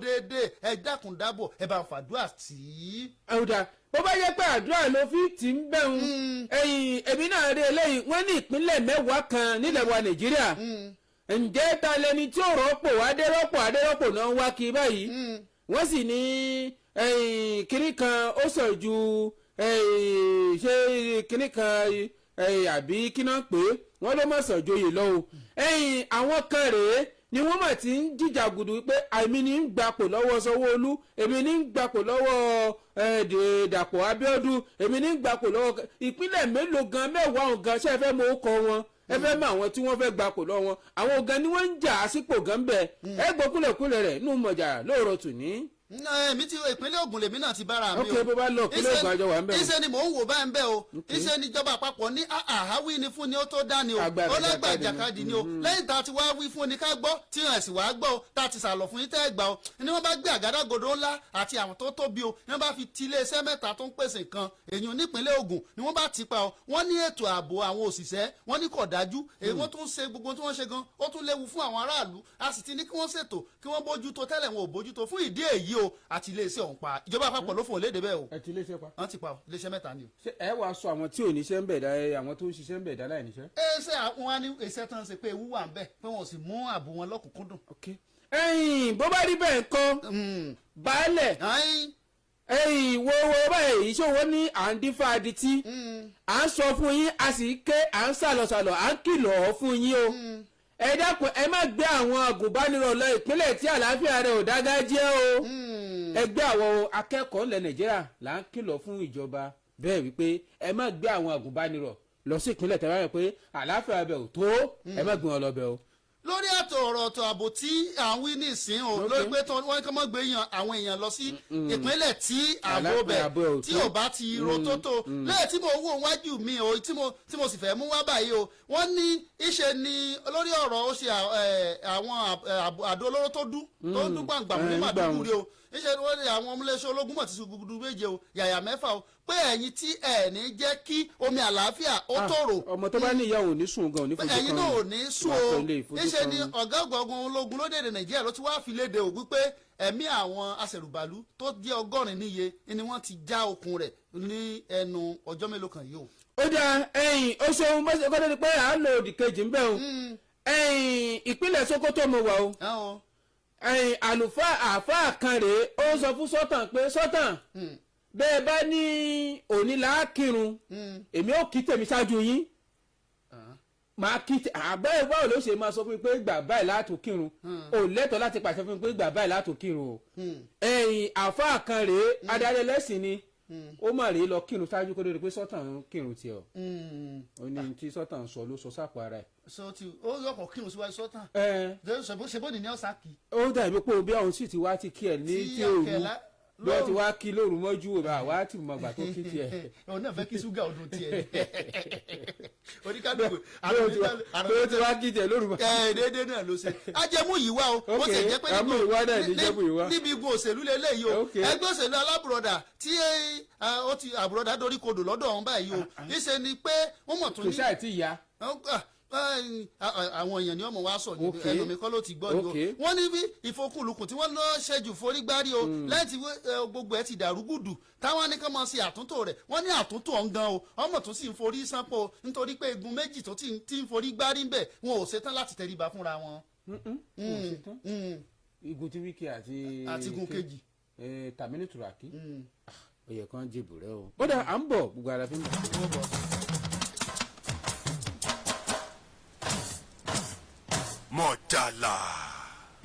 déédéé. Ẹ dákun dábọ̀, ẹ bá ń fàdúrà tì í. Àwùdá, bó bá yẹ pé àdúrà ló fi tì ń bẹ̀rù ẹ̀yìn, èmi náà rí eléyìí. Wọ́n ní ìpínlẹ̀ 10 kan nílẹ̀ wa Nàìjíríà, ǹjẹ́ ta lẹni tí ò rọ́pò Adérọ́pò? Adérọ́pò náà ń wá kí báyìí. Wọ́n sì ní ẹ̀yìn kínní kan ó sàn ju ẹ̀yìn ṣé kínní kan ẹ̀yìn àbí kí náà pé wọ́n ló mọ̀ sàn joyè lọ o. Ẹ̀yìn àwọn kan rèé ni wọ́n mọ̀ tí ń jìjàgùdù pé èmi ní ń gbapò lọ́wọ́ Sanwó-Olú, èmi ní ń gbapò lọ́wọ́ Dàpọ̀ Abíọ́dún, èmi ní ń gbapò lọ́wọ́. Ìpínlẹ̀ mélòó gan? 10 ọ̀hún gan, ṣé ẹ fẹ́ mọ orúkọ wọn? Ẹ fẹ́ mọ àwọn tí wọ́n fẹ́ gbapò lọ́wọ́ wọn? Àwọn gan ni wọ́n ń jà á sípò gan bẹ́ẹ̀. Ẹ gbọ́ kúlẹ̀kúlẹ̀ rẹ̀ nù mọ̀jà lóòrọ̀ tòní. Èmi ti ìpínlẹ̀ Ògùn lèmi náà ti bára mi o. Ok, bó bá lọ ìpínlẹ̀ Ògùn, àjọ wà ń bẹ̀. Iṣẹ́ ni mò ń wò báyìí ń bẹ̀ o. Iṣẹ́ ni ìjọba àpapọ̀ ní àháwí ni fún ni ó tó dání o. Agbára Ó lágbà ìjàkadì ni. Ìjàkadì ni o. Lẹ́yìn tá a ti wá wí fún ni ká gbọ́ tí wọ́n sì wá gbọ́ o, tá a ti sàlọ̀ fún yín tẹ́ ẹ gbà o, ni wọ́n bá gbé àgádágodo ńlá àti àwọn tó tóbi o, ni wọ́n bá fi ti iléeṣẹ́ mẹ́ta tó ń pèsè nǹkan èyàn nípínlẹ̀ Ògùn ni wọ́n bá ti pa o. Wọ́n ní ètò ààbò àwọn òṣìṣẹ́, wọ́n ní kò dájú. Èyí wọ́n tún ṣe, gbogbo tí wọ́n ṣe gan, ó tún léwu fún àwọn aráàlú. A sì ti ní kí wọ́n ṣètò kí wọ́n bójútó tẹ́lẹ̀, wọn ò bójútó. Fún ìdí èyí o, àti iléeṣẹ́ ọ̀hún pa. Ìjọba àpapọ̀ ló fún òlédè bẹ́ẹ̀ o. Ẹ ti iléeṣẹ́ pa. Wọ́n ti pa o, iléeṣẹ́ mẹ́ta ni o. Ṣé ẹ wàá sọ àwọn tí ò níṣẹ́ ń bẹ̀ dá, àwọn tó ń ṣiṣẹ́ ń bẹ̀ dá láì níṣẹ́? Ẹ ṣe àwọn wa ní iṣẹ́ tán ṣe pé ewu wà ń bẹ̀, pé wọn ò sì mú ààbò wọn lọ́kùnkúndùn. Ẹ̀yin, bó bá rí bẹ́ẹ̀ ńkọ́, baálẹ̀? Ẹ̀yin. Ẹ̀yin wo wo báyìí, ìṣòwò ní à ń dífá adití, à ń sọ fún yín, a sì ké, à ń sàlọ̀sàlọ̀, à ń kìlọ̀ fún yín o. Ẹ dákun, ẹ má gbé àwọn agùnbánirọ̀ lọ ìpínlẹ̀ tí àlàáfíà rẹ̀ ò dágájẹ́ o. Ẹgbẹ́ àwọn akẹ́kọ̀ọ́ ilẹ̀ Nàìjíríà là ń kìlọ̀ fún ìjọba bẹ́ẹ̀ wípé ẹ má gbé àwọn agùnbánirọ̀ lọ sí ìpínlẹ̀ tẹ́lẹ̀ rẹ̀ pé àlàáfíà bẹ̀ ò tó. Ẹ má gbé wọn lọ bẹ̀ o. Lórí ètò ọ̀rọ̀ ọ̀tọ̀ ààbò tí à ń wí nísìn o, lórí pé wọ́n kọ́ mọ́ gbé yan àwọn èèyàn lọ sí ìpínlẹ̀ tí ààbò bẹ̀ ààbò ò tí tó. ò bá ti ro tó tó lẹ́yìn tí mo wò wájú mi o, tí mo sì fẹ́ mú wá báyìí o, wọ́n ní ìṣe ni lórí ọ̀rọ̀ ó ṣe àwọn àdó olóró tó dún, tó ń dún gbàngbàm ní Màdúgùrí o. Ìṣe ni wọ́n ní àwọn ọmọléeṣẹ́ ológun mọ̀ ti ṣe gudugudu méje o, yàyà mẹ́fà o, pé ẹ̀yin tí ẹ̀ ní jẹ́ kí omi àlàáfíà ó tòrò. Ọmọ tó bá ní ìyá ò ní sùn gan, ò ní fojú kan. Ẹ̀yin náà ò ní sùn Wàá o. tó lè fojú Níṣẹ́ kan. ni ọ̀gá ọ̀gá ológun lórílẹ̀‐èdè Nàìjíríà ló ti wá fi léde o wípé ẹ̀mí àwọn aṣẹ̀rùbàlú tó jẹ́ 80 níye ni wọ́n ti já okùn rẹ̀ ní ẹnu ọjọ́ mélòó kan yìí o. Ó dáa, ẹ̀yin ó ṣeun. Bó ṣe kọ́ ni pé à ń lo òdì kejì ń bẹ̀ o. Ẹ̀yin, ìpínlẹ̀ Sokoto mo wà o. Ẹ o. Ẹ̀yin, àlùfáà àáfàá kan rèé, ó ń sọ fún sọ́tàn pé sọ́tàn bẹ́ẹ̀ bá ní òní là á kírun, èmi ò kí tèmi ṣáájú yín, máa kí àbẹ́. Báwo ló ṣe máa sọ fún mi pé gbà báyìí látò kírun? Ò lẹ́tọ̀ọ́ láti pàṣẹ fún mi pé gbà báyìí látò kírun o. Ẹ̀yin, àáfàá kan rèé, adarí ẹlẹ́sìn ni, ó mà rèé lọ kírun ṣáájú kó lórí pé sọ́tàn ń kírun tiẹ̀ o. Ó ní tí sọ́tàn sọ ló sọ sápò ara ẹ̀. Sọ ti ó yọkọ̀ kírun síwájú sọ́tàn. Ẹ. Ṣe bó ní ní ọ̀sà kì. Ó dàbí pé bí àwọn sì ti wá ti kí ẹ ní Tí tí òru àkẹlá bí wọ́n ti wá kí lóru mọ́jú òru, àwa ti mọ̀ gbà tó kí tiẹ̀. Òun náà fẹ́ kí ṣúgà ọdún tiẹ̀ oníkálukú. Bí wọ́n ti wá kí tiẹ̀ lóru mọ́. Ẹ déédéé náà ló ṣe ajẹmú yìí wá o. Ó sì jẹ́ pé Àmú ìwá náà ní jẹ́mú ìwá. Níbi igun òṣèlú lélẹ́yìí o, ẹgbẹ́ òṣèlú alábùrọ̀dà tí ó ti àbùrọ̀dà dorí kodò lọ́dọ̀ ọ̀hún báyìí o. Níṣẹ́ ni pé wọ́n mọ̀ tún Kò ní sáà tí ya. Àwọn èèyàn ni ọmọ wa sọ ní ẹnu mi kọ́ ló ti gbọ́ ni o. Wọ́n ní bí ìfokùnlukùn tí wọ́n lọ ṣẹ́jú forígbárí o, lẹ́yìn tí gbogbo ẹ̀ ti dàrú gùdù, táwọn ní kán máa ṣe àtúntò rẹ̀. Wọ́n ní àtúntò ọ̀hún gan o, ọmọ tó sì ń forí sánpọ̀, nítorí pé igun méjì tó ti ń forí gbárí ń bẹ̀, wọn ò ṣetán láti tẹríba fúnra wọn. Kò ṣetán. Igun tí Wike àti Àti igun kejì. Tàmínú Tùràkì, ó yẹ kán jèbù rẹ o. Ó dà, à ń bọ̀, gbogbo ara fi ń bọ̀. Mọ̀jàlá,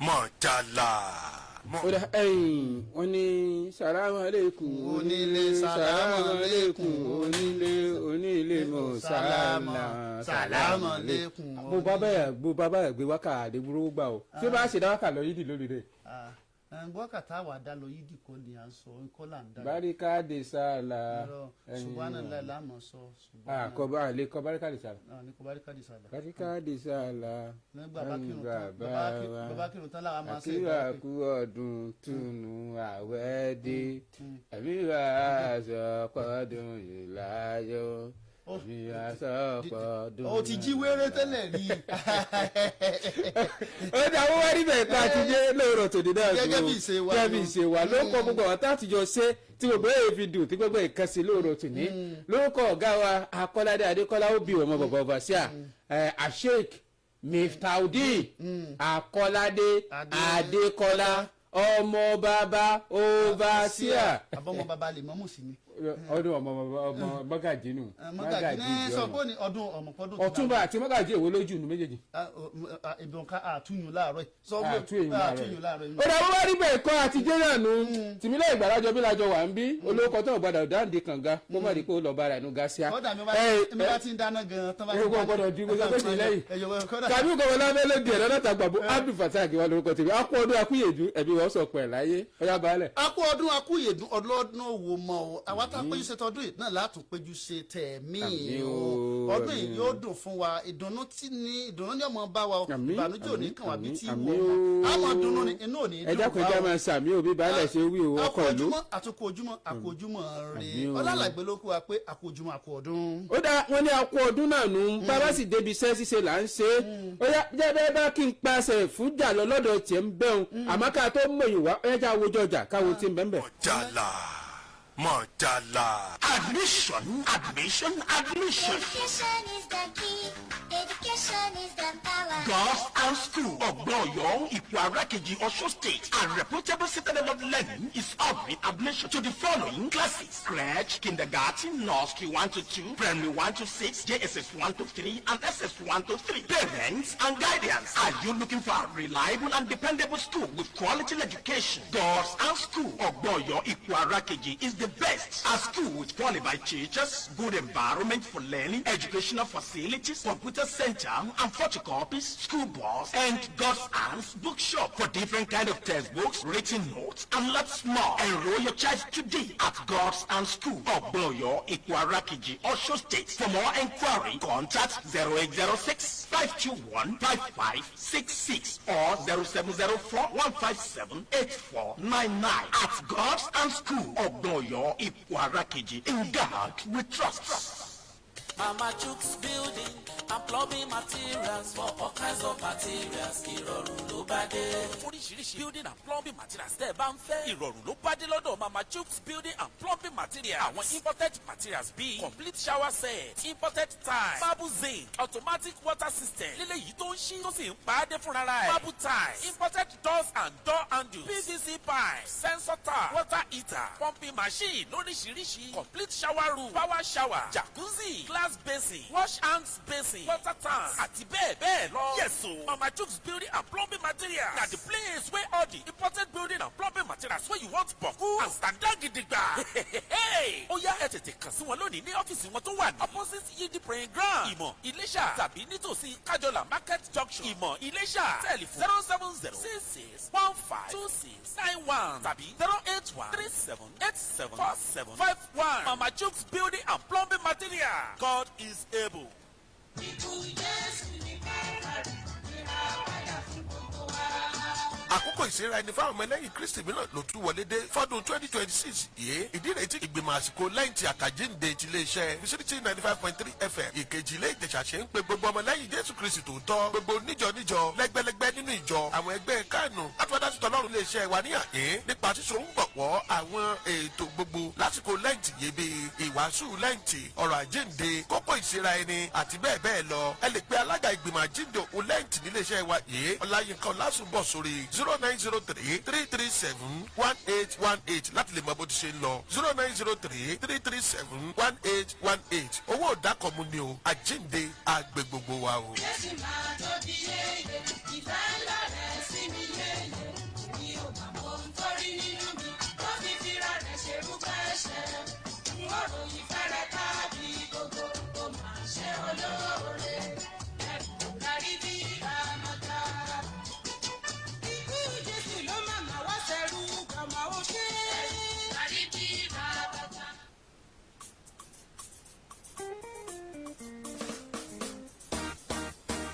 mọ̀jàlá. Ó dà, ẹ̀yìn wọ́n ní sàlámù aleykum Onílé, sàlámù aleykum onílé, onílé mọ̀ sàlámà. Sàlámù aleykum. Bó bá báyà gbé wákà àdébúrò gbà o, ṣé bá ṣe dá wákà lọ yídì lórí rẹ̀? Gbọ́kàtà wà dá lọ yídì kọ́ ni à ń sọ, kọ́ là ń dá lọ. Báríkà de sàlà. Irọ́, subhanallah láàmú sọ. Àkọ́ àlè kọ́ báríkà de sàlà. Náà ní kò báríkà de sàlà. Báríkà de sàlà. Nígbà bá kírun tán, bàbá kírun tán làwọn máa ṣe àkíwà ìdájọ́. Kú ọdún túnú àwẹ̀ dé, àbíwá àṣọpọ̀dún yìí láyọ̀. Ó ti jí wéré tẹ́lẹ̀ rí. Ó dá wọ́n wá níbẹ̀ ká ti dé lóòrọ̀ tòde náà. Gẹ́gẹ́ bí ìṣe wa. Gẹ́gẹ́ bí ìṣe wa ló kọ́ gbogbo àwọn táàtìjọ ṣe tí gbogbo èyí fi dùn, tí gbogbo ìkan sí lóòrọ̀ tòní. Lórúkọ ọ̀gá wa Akọ́ládé Adékọ́lá, ó bí ọmọ bàbá ọba sí à Asheik Miftaudeen Akọ́ládé Adékọ́lá, ọmọ bàbá overseer. Àbọ̀mọ bàbá lè mọ́mù sí ni. Ọdún ọmọ ọmọ mọ́gàjì nù. Mọ́gàjì ní sọ pé ní ọdún ọmọkọ́dún. Ọ̀túnba àti mọ́gàjì, èwo lójú nu méjèèjì? Ìbọn ká àtúnyùn láàárọ̀ yìí. Sọ pé àtúnyùn àtúnyùn láàárọ̀ yìí. Ó dà, wọ́n wá rí bẹ́ẹ̀ kọ́ àtijọ́ náà nù. Tìmílẹ̀ ìgbàlájọ bí lájọ wà ń bí olóko tó gbọdọ̀ dáǹdì kànga kó má rí pé ó lọ bára ẹnu gáṣíà. Kọ́dà mi bá ti ń dáná gan-an tán bá ti ń dáná. Gbọdọ̀ di gbogbo pèsè lẹ́yìn. Tàbí gbogbo lábẹ́ lóde ẹ̀rọ náà tàgbàbọ̀. Abdul Fatah wa lórúkọ tèmi. Akú ọdún, akúyèdú ẹ̀bí wọ́n sọ pẹ̀ láyé ọ̀yá balẹ̀. Akú ọdún, akúyèdún, ọlọ́dún òwò mọ́ o. Àwa tá a péjú ṣe tọdún yìí náà látún péjú ṣe tẹ̀mí o. Ọdún yìí yóò dùn fún wa. Ìdùnnú tí ní ìdùnnú ní ọmọ bá wa o. Ìbànújẹ́ ò ní kàn wá bí tí wò ó. Àmọ́ dùnnú ni inú ò ní dùn. Ẹ dákun, ẹ já máa sàmí òbí baálẹ̀ ṣe wí o, ọkọ̀ ìlú. Àtúkọ̀ ojúmọ́, àkó ojúmọ́ rè ọlálàgbé ló kú wa pé àkó ojúmọ́, àkó ọdún. Ó dá wọn ní àkó ọdún náà nù. Bàbá sì débi iṣẹ́ ṣíṣe là ń ṣe é. Ó yá, jẹ́ bẹ́ẹ̀ bá kí n paṣẹ fújà lọ lọ́dọ̀ tiẹ̀ ń bẹ̀rùn, àmọ́ ká tó mọ̀yìn wá, ẹ já wojọ́ ọjà káwo tí ń bẹ́ẹ̀ bẹ́ẹ̀. Mọ̀jàlá, Mọ̀jàlá. Admission, admission, admission. Education is the key. Education is the power. Girls and School, Ọ̀gbọ́n Ipò Arákejì, Ọ̀ṣun State. A reputable citadel of learning is offering admission to the following classes: crèche, kindergarten, nursery 1 to 2, primary 1 to 6, JSS 1 to 3, and SS 1 to 3. Parents and guardians, are you looking for a reliable and dependable school with quality education? Girls and School, Ọ̀gbọ́n Ipò Arákejì is the best. A school with qualified teachers, good environment for learning, educational facilities, computer center and photocopies, school bus, and God's Hands bookshop for different kind of textbooks, written notes, and lots more. Enroll your child today at God's Hands School, Ogboyo, Ikuarakiji, Osho State. For more enquiry, contact 0806 521 5566 or 0704 157 8499. At God's Hands School, Ogboyo, Ikuarakiji. In God we trust. Mama Chooks Building and Plumbing Materials for all kinds of materials. Ìrọ̀rùn ló bá dé. Oríṣiríṣi building and plumbing materials tẹ́ ẹ bá ń fẹ́. Ìrọ̀rùn ló bá dé lọ́dọ̀ Mama Chooks Building and Plumbing Materials. Àwọn imported materials bíi complete shower set, imported tile, marble zinc, automatic water system. Lílé yìí tó ń ṣí tó sì ń pa á dé fúnra rẹ̀. Marble tiles, imported doors and door handles, PVC pipe, sensor tap, water heater, pumping machine lóríṣiríṣi, complete shower room, power shower, jacuzzi, glass basin, wash hands basin, water tank, àti bẹ́ẹ̀ bẹ́ẹ̀ lọ. Yes o, Mama Chooks Building and Plumbing Materials na the place wey all the imported building and plumbing materials wey you want boku and standard gidigba. Ó yá, ẹ tètè kàn sí wọn lónìí ní ọ́fíìsì wọn tó wà ní opposite Yidi praying ground, Ìmọ̀, Iléṣà, tàbí nítòsí Kájọlà Market Junction, Ìmọ̀, Iléṣà. Telephone 07066152691 tàbí 08137874751. Mama Chooks Building and Plumbing Materials. God is able. Ikú Jésù ní Kálífàrì ìràpadà fún gbogbo wa. Àkókò ìsera ẹni fáwọn ọmọ ẹlẹ́yìn Kristi mìíràn ló tún wọlé dé fọ́dún 2026 yìí. Ìdí rèé tí ìgbìmọ̀ àsìkò Lẹ́ǹtì àtàjíǹde ti iléeṣẹ́ Vicinity 95.3 FM, Ìkejì Ilé Ìjẹ̀ṣà ṣe ń pe gbogbo ọmọlẹ́yìn Jésù Kristi tòótọ́, gbogbo níjọ níjọ, lẹ́gbẹ́lẹ́gbẹ́ nínú ìjọ, àwọn ẹgbẹ́ kánù látọ̀dá sí tọ́lọ́run iléeṣẹ́ wa ní àyín nípa sísọ ń gbọ̀wọ́ àwọn ètò gbogbo lásìkò Lẹ́ǹtì yìí, bíi ìwàásù Lẹ́ǹtì, ọ̀rọ̀ àjíǹde, kókó ìsera ẹni àti bẹ́ẹ̀ bẹ́ẹ̀ lọ. Ẹ lè pe alága ìgbìmọ̀ àjíǹde òun Lẹ́ǹtì níléeṣẹ́ wa yìí, Ọláyínká Ọlásùnbọ̀, sórí 09033371818 láti lè mọ bó ti ṣe ń lọ, 09033371818. Owó ìdákọ̀mú ni o. Àjíǹde àgbè gbogbo wa o. Jésù máa tóbi yéye, ìfẹ́ ńlá rẹ̀ sí mi yéye. Mi ò mà mọ ohun tó rí nínú mi, tó fi fira rẹ̀ ṣe rúbọ ẹ̀ṣẹ̀. N ó ròyìn fẹ́rẹ̀ káàbí gbogbo, ó máa ṣe olóore. Ẹ̀bùn rárí bí àmàtà. Ikú Jésù ló màmá wá ṣẹrú gbàmà ó ṣe. Ẹ̀bùn rárí bí àmàtà.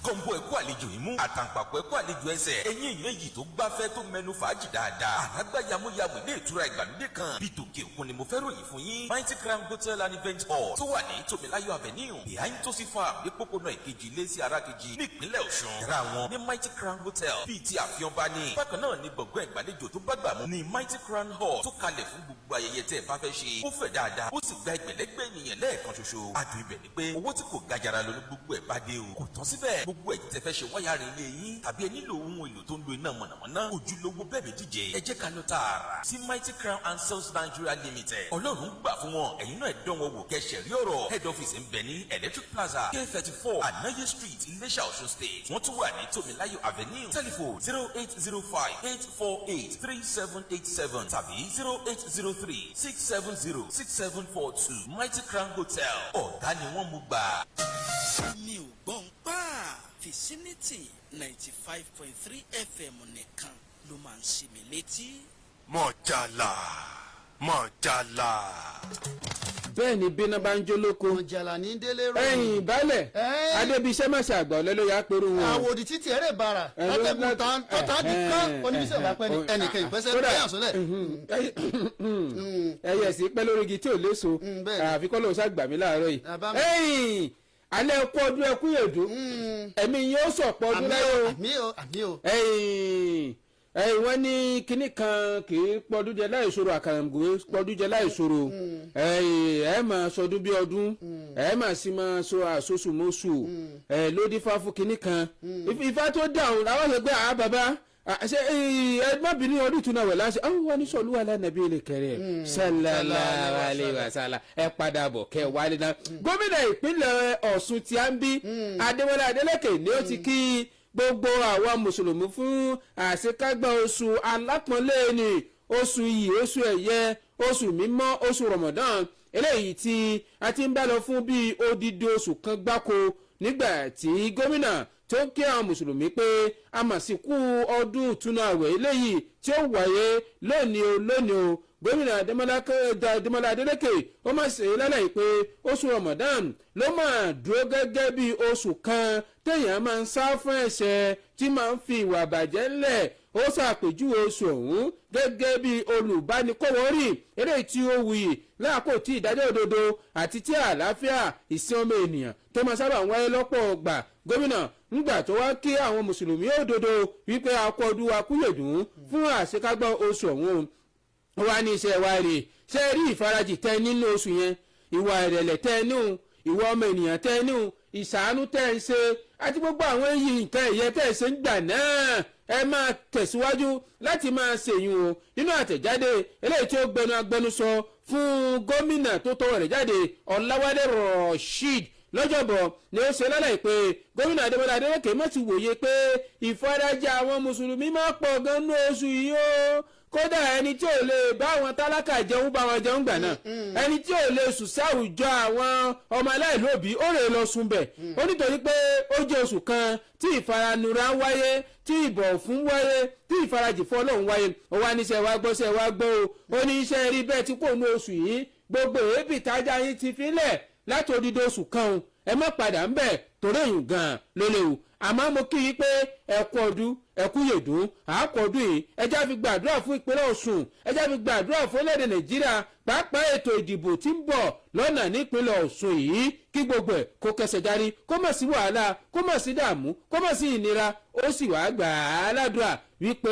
Kọ̀ǹbó. Ọwọ́ ẹ̀kú àlejò imú, àtàǹpàkò ẹ̀kú àlejò ẹsẹ̀, ẹ̀yìn èyí tó gbáfẹ́ tó mẹnu fàájì dáadáa, àlágbá yamuyamu ilé ìtura ìgbàlódé kan bíi tòkè òkun ni mo fẹ́ ròyìn fún yín. Mighty Crown Hotel and Event Hall tó wà ní Tòmíláyọ̀ Avenue, behind Tosi Farm, ní pópónà Ìkejì Ilé sí Arákejì nípínlẹ̀ Ọ̀ṣun. Yàrá wọn ní Mighty Crown Hotel bíi ti àfihàn bá ní. Bákan náà ní gbọ̀ngàn ìgbàlejò tó bá gbà mú ní Mighty Crown Hall tó kalẹ̀ fún gbogbo ayẹyẹ tẹ́ ẹ bá fẹ́ ṣe. Ó fẹ̀ dáadáa, ó sì gba ẹgbẹ̀lẹ́gbẹ̀ ènìyàn lẹ́ẹ̀kan ṣoṣo. Adùn ibẹ̀ ni pé owó tí kò gajara lọ ní gbogbo ẹ̀ bá dé o. Kò tán síbẹ̀, gbogbo ẹ̀yin tẹ́ fẹ́ ṣe wiring ilé yín tàbí ẹ nílò ohun èlò tó ń lo iná mọ̀nàmọ́ná ojúlówó bẹ́ẹ̀ bí díje, ẹ jẹ́ ká lọ tààrà sí Mighty Crown and Sales Nigeria Limited. Ọlọ́run gbà fún wọn, ẹ̀yin náà dán wọn wò kẹ́sẹ̀ rí ọ̀rọ̀. Head office ń bẹ ní Electric Plaza, K34 Anaye Street, Iléṣà, Ọ̀ṣun State. Wọ́n tún wà ní Tòmíláyọ̀ Avenue. Telephone 08058483787 tàbí 08036706742. Mighty Crown Hotel, ọ̀gá ni wọ́n mú gbà. Mi ò gbọ́ ń pa Vicinity 95.3 FM nìkan ló máa ń ṣe mí létí. Mọ̀jàlá, mọ̀jàlá. Bẹ́ẹ̀ ni, bí iná bá ń jó lóko, Mọ̀jàlá ní délé rò. Ẹ̀yìn ìbálẹ̀ adébíṣẹ́ má ṣe àgbà ọ̀lẹ́ ló yà á pẹ̀rù wọn. Àwòdì títí ẹ̀rẹ̀ bàrà látẹ̀kùn tọ́ta di kán oníbísẹ̀ ọ̀bá pẹ́ ẹnìkan ìpẹ́sẹ̀ bẹ́ẹ̀ sọ́lẹ̀. Ẹyẹ sì pẹ́ lórí igi tí ò léso, àfi kọ́ lóun ṣàgbà mí láàárọ̀ yìí. Ẹ̀yìn alẹ́, ẹkú ọdún, ẹkú yèdú, ẹ̀mí yín ó sọ̀pọ̀ ọdún láyé o. Àmì o, àmì o. Ẹ̀yìn ẹ̀yìn, wọ́n ní kinní kan kì í pọdún jẹ láì ṣòro, àkàràǹgò pọdún jẹ láì ṣòro. Ẹ̀yìn ẹ̀ máa sọdún bí ọdún, ẹ̀ máa sì máa sọ àsosùmọ́sù ẹ̀ ló dífá fún kinní kan. Ifá tó dáhùn làwọn ṣe pé àá bàbá ṣe ẹ má bínú, ọdún ìtúnu àwẹ̀ láṣẹ àwọn wọn ní sọlú wà lánàbí ilé kẹrẹ sallallahu alaihi wasallam. Ẹ padà bọ̀ kẹ wálé náà. Gómìnà ìpínlẹ̀ Ọ̀ṣun tí a ń bí, Adémọlá Adélékè, ni ó ti kí gbogbo àwọn mùsùlùmí fún àṣekágbá oṣù alápọ̀nlé ni, oṣù iyì, oṣù ẹ̀yẹ, oṣù mímọ́, oṣù Ramadan, eléyìí tí a ti ń bá lọ fún bíi odidi oṣù kan gbáko. Nígbà tí gómìnà tó ń kí àwọn mùsùlùmí pé a mà sí kú ọdún ìtúnu àwẹ̀ eléyìí tí ó wáyé lónìí o, lónìí o, gómìnà Adémọlá Adélékè ó máa ṣe lálàyé pé oṣù Ramadan ló máa dúró gẹ́gẹ́ bí oṣù kan téèyàn máa ń sá fún ẹ̀ṣẹ̀, tí máa ń fi ìwà àbàjẹ́ ńlẹ̀. Ó ṣàpèjúwe oṣù ọ̀hún gẹ́gẹ́ bí olùbánikọ́wọ́rì eléyìí tí ó wuyì láàkó tí ìdájọ́ òdodo àti tí àlàáfíà ìsìn ọmọ ènìyàn tó máa sábà ń wáyé lọ́pọ̀ ọgbà. Gómìnà ńgbà tó wá kí àwọn mùsùlùmí òdodo wípé akọ́dún akúyèdùn fún àṣekágbá oṣù ọ̀hún, ó wá ní iṣẹ́ wa rè ṣe rí ìfarajì tẹ nínú oṣù yẹn, ìwà ìrẹ̀lẹ̀ tẹ níhun, ìwà ọmọ ènìyàn tẹ níhun, ìṣàánú tẹ́ ń ṣe àti gbogbo àwọn èyí nǹkan ẹ̀yẹ tẹ́ ẹ ṣe ń gbà náà, ẹ máa tẹ̀síwájú láti máa ṣèyún o. Nínú àtẹ̀jáde eléyìí tí ó gbẹnu agbẹnusọ fún gómìnà tó tọwọ́ rẹ̀ jáde, Ọ̀làwálé Rasheed, lọ́jọ́bọ̀ ni ó ṣe lálàyé pé gómìnà Adémọlá Adélékè má ti wòye pé ìfarajì àwọn mùsùlùmí máa pọ̀ gan ní oṣù yìí o. Kódà, ẹni tí ò lè bá àwọn tálákà jẹun bá wọn jẹun gbà náà, ẹni tí ò lè sùn sáwùjọ àwọn ọmọ aláìlóbìí, ó rè lọ sùn bẹ̀ ó, nítorí pé ó jẹ́ oṣù kan tí ìfaranura wáyé, tí ìbọ̀wọ̀ fún wáyé, tí ìfarajì fún Ọlọ́run wáyé. Ó wá níṣẹ́ wa gbọ́, ṣẹ́ wa gbọ́ o. Ó ní iṣẹ́ rí bẹ́ẹ̀ tí kò ní oṣù yìí, gbogbo èébì tájà yín ti filẹ̀ láti odidi oṣù kan o, ẹ má padà ń bẹ̀ torí èyàn gan-an ló léwu. Àmọ́ mo kí yín pé ẹ̀kú ọdún, ẹ̀kú yèdún, àákú ọdún yìí. Ẹjá fi gbàdúrà fún ìpínlẹ̀ Ọ̀ṣun, ẹjá fi gbàdúrà fún orílẹ̀-èdè Nàìjíríà, pàápàá ètò ìdìbò tí ń bọ̀ lọ́nà nípínlẹ̀ Ọ̀ṣun yìí, kí gbogbo ẹ̀ kó kẹsẹ̀ járí, kó má sí wàhálà, kó má sí dààmú, kó má sí ìnira. Ó sì wá gbà á ládùúrà wípé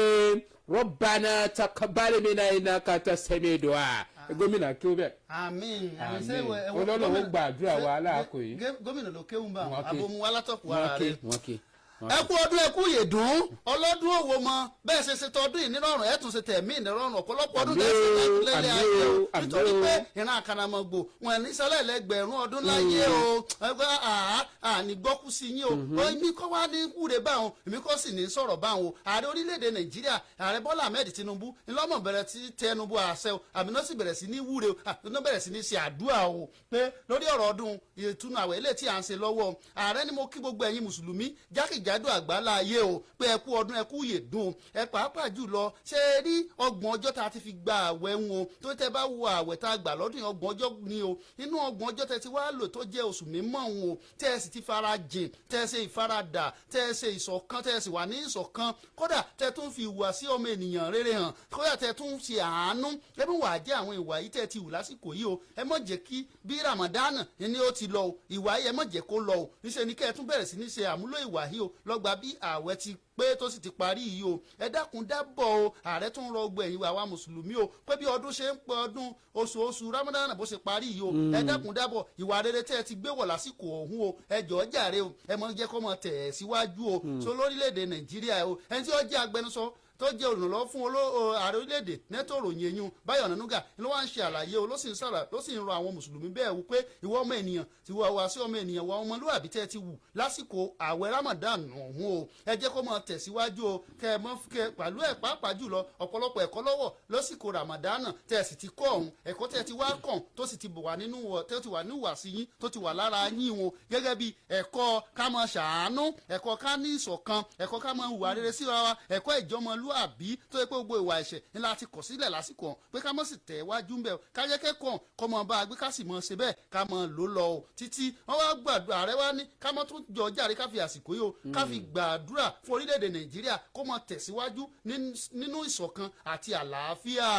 ربنا تقبل منا إنك أنت السميع الدعاء. Gómìnà kí ó bẹ̀. Àmín, àmín. Àmín. Ọlọ́run ó gbàdúrà wa láàkó yìí. Gómìnà ló kéwùn bá Wọ́n ké. abomu wa látọ̀kù ara Wọ́n ké, rẹ̀. wọ́n ké. Ẹ kú ọdún, ẹ kú yèdùn, ọlọ́dún òwò mọ bẹ́ẹ̀ ṣe ṣe tọdún yìí nírọ̀rùn, ẹ tún ṣe tẹ̀mí nírọ̀rùn, ọ̀pọ̀lọpọ̀ ọdún tẹ̀ ṣe lẹ́lẹ́ ayé o, nítorí pé ìran àkànàmọ̀gbò wọn ní sálẹ̀ lẹ́gbẹ̀rún ọdún láyé o. Ẹgbẹ́ àá àní gbọ́kú sí yín o. Èmi kọ́ wá ní kúre báwọn, èmi kọ́ sì ní sọ̀rọ̀ báwọn o. Ààrẹ orílẹ̀-èdè Nàìjíríà, Ààrẹ Bọ́lá Ahmed Tinubu, ńlọ́mọ̀ bẹ̀rẹ̀ sí tẹnubu àṣẹ o, àmì náà sì bẹ̀rẹ̀ sí ní wúre o, àmì náà bẹ̀rẹ̀ sí ní ṣe àdúrà o, pé lórí ọ̀rọ̀ ọdún ìtúnu àwẹ̀ ilé tí à ń ṣe lọ́wọ́. Ààrẹ ni mo kí gbogbo ẹ̀yin mùsùlùmí jákèjádò. Jákèjádò àgbálá ayé o, pé ẹ kú ọdún, ẹ kú yèdùn, ẹ pàápàá jùlọ ṣe é rí 30 ọjọ́ tá a ti fi gba àwẹ̀ ń o, tó tẹ́ bá wo àwẹ̀ tá a gbà lọ́dún yẹn, 30 ọjọ́ ni o. Inú 30 ọjọ́ tẹ́ ti wá lò tó jẹ́ oṣù mímọ́ ń o, tẹ́ ẹ sì ti fara jìn, tẹ́ ẹ ṣe ìfaradà, tẹ́ ẹ ṣe ìṣọ̀kan, tẹ́ ẹ sì wà ní ìṣọ̀kan, kódà tẹ́ ẹ tún fi ìhùwàsí ọmọ ènìyàn rere hàn, kódà tẹ́ ẹ tún ṣe àánú, ẹbí wà jẹ́ àwọn ìwà yìí tẹ́ ẹ ti hù lásìkò yìí o, ẹ má jẹ́ kí bí Ramadan ni ó ti lọ o, ìwà yìí ẹ má jẹ́ kó lọ o. Níṣẹ́ ni kẹ́ ẹ tún bẹ̀rẹ̀ sí ní ṣe àmúlò ìwà yìí o lọ́gbà bí ààwẹ̀ ti pé tó sì ti parí yìí o. Ẹ dákun dábọ̀ o. Ààrẹ tún rọ gbogbo ẹ̀yin àwa mùsùlùmí o pé bí ọdún ṣe ń pẹ́ ọdún oṣooṣù Ramadan bó ṣe parí yìí o, ẹ dákun dábọ̀, ìwà rere tẹ́ ẹ ti gbé wọ̀ lásìkò ọ̀hún o, ẹ jọ̀ọ́ jàre o, ẹ mọ̀ jẹ́ kó mọ̀ tẹ̀ ẹ́ síwájú o. So lórílẹ̀‐èdè Nàìjíríà o, ẹni tí ó jẹ́ agbẹnusọ tó jẹ́ olùrànlọ́wọ́ fún ààrẹ orílẹ̀-èdè nẹ́tò ròyìn eyín Báyọ̀ Ọ̀nànúgà ló wá ń ṣe àlàyé o, ló sì ń sàrà, ló sì ń rọ àwọn mùsùlùmí bẹ́ẹ̀ wò pé ìwọ ọmọ ènìyàn ti wà wá sí ọmọ ènìyàn wà ọmọlúwàbí tẹ́ ti wù lásìkò ààwẹ̀ Ramadan ọ̀hún o, ẹ jẹ́ kó máa tẹ̀síwájú o, kẹ́ ẹ mọ́ kẹ́ pẹ̀lú ẹ̀, pàápàá jùlọ ọ̀pọ̀lọpọ̀ ẹ̀kọ́ lọ́wọ́ lásìkò Ramadan tẹ́ ẹ sì ti kọ́ ọ̀hún, ẹ̀kọ́ tẹ́ ẹ ti wá kàn tó sì ti wà nínú tó ti wà ní ìwàsí yín, tó ti wà lára yín o, gẹ́gẹ́ bí ẹ̀kọ́ ká máa ṣàánú, ẹ̀kọ́ ká ní ìṣọ̀kan, ẹ̀kọ́ ká máa hùwà rere síra wa, ẹ̀kọ́ ìjọmọlúàbí, tó yẹ pé gbogbo ìwà ẹ̀ṣẹ̀ ńlá ti kọ̀ sílẹ̀ lásìkò ọ̀hún, pé ká mọ̀ sì tẹ̀ wájú ń bẹ̀, ká jẹ́ kẹ́kọ̀ọ́ kọ́ mọ bá a gbé, ká sì mọ̀ ṣe bẹ́ẹ̀, ká mọ̀ ló lọ o títí wọ́n wá gbàdúrà. Ààrẹ wa ní ká mọ̀ tún jọ jáde, ká fi àsìkò yìí o, ká fi gbàdúrà fún orílẹ̀-èdè Nàìjíríà kó mọ̀ tẹ̀síwájú nínú ìṣọ̀kan àti àlàáfíà.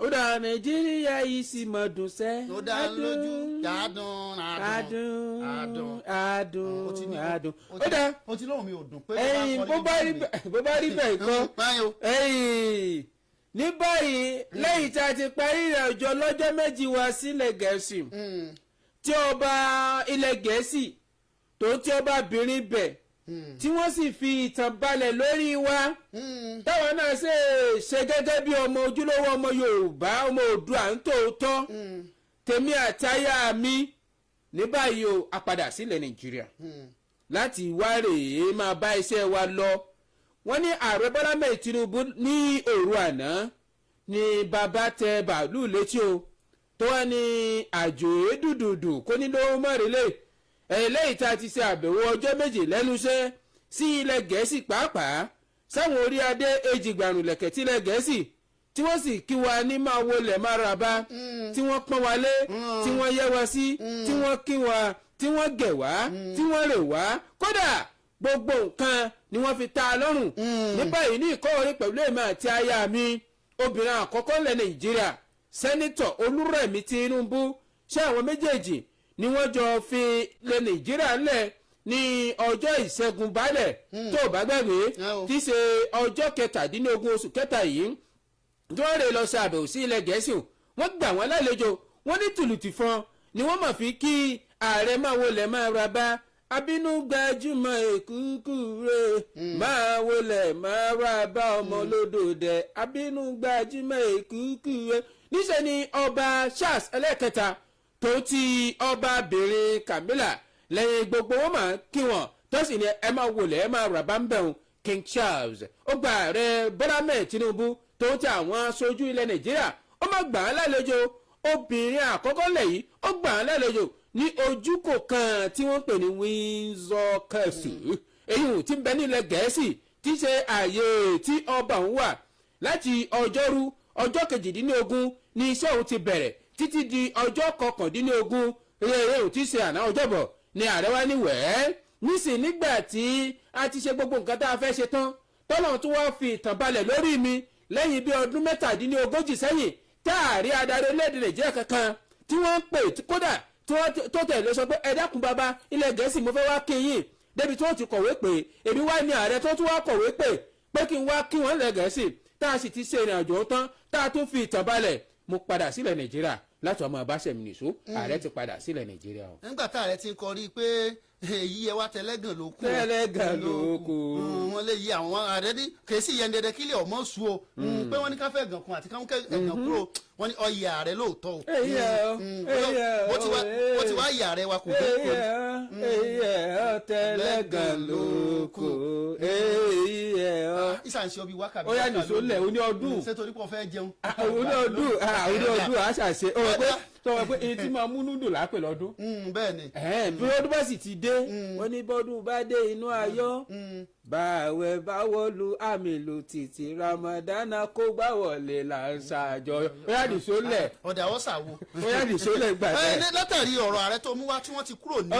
Ó dà, Nàìjíríà yìí sì mọ̀ dùn sẹ́. Ó dá lójú, adùn adùn adùn adùn Ó ti ní- adùn. ó Ó ti- dà. Ó ti lóhùn mi ò dùn pé. Ẹyin, bó bá rí bẹ́ẹ̀ kọ́. Báyìí o. Ẹyìn, ní báyìí, lẹ́yìn tí a ti parí ìrìn àjò ọlọ́jọ́ 2 wá sílẹ̀ Gẹ̀ẹ́sì, tí ọba ilẹ̀ Gẹ̀ẹ́sì tó tí ọbabìnrin bẹ̀, tí wọ́n sì fi ìtàn balẹ̀ lórí wa, táwọn náà ṣe ṣe gẹ́gẹ́ bí ọmọ ojúlówó ọmọ Yorùbá, ọmọ Oòduà ń tòótọ́, tèmi àti aya mi, ní báyìí o, a padà sílẹ̀ Nàìjíríà láti wá rèé máa bá iṣẹ́ wa lọ. Wọ́n ní Ààrẹ Bọ́lá mẹ́rin Tinubu ní òru àná ní bàbá tẹ bàálù létí o, tó wá ní àjò èédùdùdù kó ní lówó mọ́rẹ́lẹ̀ eléyìí tá a ti ṣe àbẹ̀wò ọjọ́ 2 lẹ́nu iṣẹ́ sí ilẹ̀ Gẹ̀ẹ́sì, pàápàá sáwọn orí adé èjìgbàrúnlẹ̀kẹ̀ tilẹ̀ Gẹ̀ẹ́sì, tí wọ́n sì kí wa ní máa wọlé máa ra bá, tí wọ́n pọ́n wa lé, tí wọ́n yẹ́ wa sí, tí wọ́n kí wa, tí wọ́n gẹ̀ wá, tí wọ́n rè wá, kódà gbogbo nǹkan ni wọ́n fi ta a lọ́rùn. Ní báyìí, ní ìkọ́wọ́rí pẹ̀lú èmi àti aya mi, obìnrin àkọ́kọ́ ńlẹ̀ Nàìjíríà, Sẹ́nitọ̀ Olúrẹ̀mí Tinubu, ṣé àwọn méjèèjì ni wọ́n jọ fi lẹ̀ Nàìjíríà ńlẹ̀ ní ọjọ́ Ìṣẹ́gun balẹ̀ tó bá gbàgbé, tí í ṣe ọjọ́ 17 oṣù kẹta yìí, tí wọ́n rè lọ ṣe àbẹ̀wò sí ilẹ̀ Gẹ̀ẹ́sì. Wọ́n gbà wọ́n lálejò, wọ́n ní tùlùtìfọ́n ni wọ́n mọ̀ fi kí ààrẹ, máa wọlé máa ra bá abínú gbajúmọ̀ èkúkú rẹ̀, máa wọlé máa ra bá ọmọ lódò dẹ̀, abínú gbajúmọ̀ èkúkú rẹ̀. Níṣẹ́ ni Ọba Charles ẹlẹ́kẹta tó ti ọbabìnrin Camilla lẹ́yìn gbogbo wọn máa kí wọn, tó sì ní ẹ máa wọlé ẹ máa rà bá ń bẹ̀rùn. King Charles ó gba Ààrẹ Bọ́lá mẹ́ẹ̀ Tinubu tó ti àwọn aṣojú ilẹ̀ Nàìjíríà, ó má gbà á lálejò. Obìnrin àkọ́kọ́ lẹ́yìn ó gbà á lálejò ní ojúkò kan tí wọ́n pè ní Windsor Castle, èyí tí ń bẹ nílẹ̀ Gẹ̀ẹ́sì, tí í ṣe ààyè tí ọba òun wà. Láti ọjọ́rú ọjọ́ 18 ní iṣẹ́ òun ti bẹ̀rẹ̀ títí di ọjọ́ 19 rere ò tí í ṣe àná ọjọ́bọ̀ ni ààrẹ wa ní wẹ́ẹ́ nísìn. Nígbà tí a ti ṣe gbogbo nǹkan tá a fẹ́ ṣe tán, tọ́lọ́run tún wá fi ìtàn balẹ̀ lórí mi lẹ́yìn bí ọdún 37 sẹ́yìn tá a rí adarí orílẹ̀-èdè Nàìjíríà kankan tí wọ́n ń pè, kódà tó tẹ̀lé sọ pé, "Ẹ dákun bàbá, ilẹ̀ Gẹ̀ẹ́sì mo fẹ́ wá kí yín," débi tí wọ́n ti kọ̀wé pé èmi wá ní ààrẹ tó tún wá kọ̀wé pé pé kí n wá kí wọ́n ilẹ̀ Gẹ̀ẹ́sì, tá a sì ti ṣe ìrìn àjò tán, tá a tún fi ìtàn balẹ̀, mo padà sílẹ̀ Nàìjíríà láti ọmọ abáṣẹ mi nìṣó. Ààrẹ ti padà sílẹ̀ Nàìjíríà o. Nígbà tá ààrẹ ti ń kọrí pé èyí ẹ wá tẹlẹ́gàn ló kù. Tẹlẹ́gàn ló kù. Wọ́n lè yí àwọn ààrẹ ní kèé sì yẹn dẹdẹ kílẹ̀ ọmọ sùn o, pé wọ́n ní ká fẹ́ gàn kun àti káwọn ẹ̀gàn kúrò, wọ́n ní ọyẹ ààrẹ lóòótọ́ o. Èyí ẹ o, èyí ẹ o. Bó ti wá yẹ ààrẹ wa kò dé èyí ẹ o, èyí ẹ o, tẹlẹ́gàn ló kù, èyí ẹ o. Ìsànṣe ọbí wákàtí. Ó yá, nìṣó lẹ̀, ó ní ọdún. Ṣé torí pé o fẹ́ jẹun? Òun ní ọdún, òun ní ọdún àṣàṣe ó rò pé Sọ wọn pé èyí tí máa múnú dùn lápè lọ́dún. Bẹ́ẹ̀ ni. Bí ọdún bá sì ti dé, wọ́n ní bọ́dún bá dé, inú ayọ̀ báwẹ̀ báwọ̀lù àmì lù títí ramadana kó gbà wọlé là ń ṣàjọyọ̀. Ó yá nìṣó lẹ̀. Ọ̀dà ọ̀sà wo. Ó yá nìṣó lẹ̀ gbà Ẹ bẹ́ẹ̀. Látàrí ọ̀rọ̀ ààrẹ tó mú wá tí wọ́n ti kúrò ní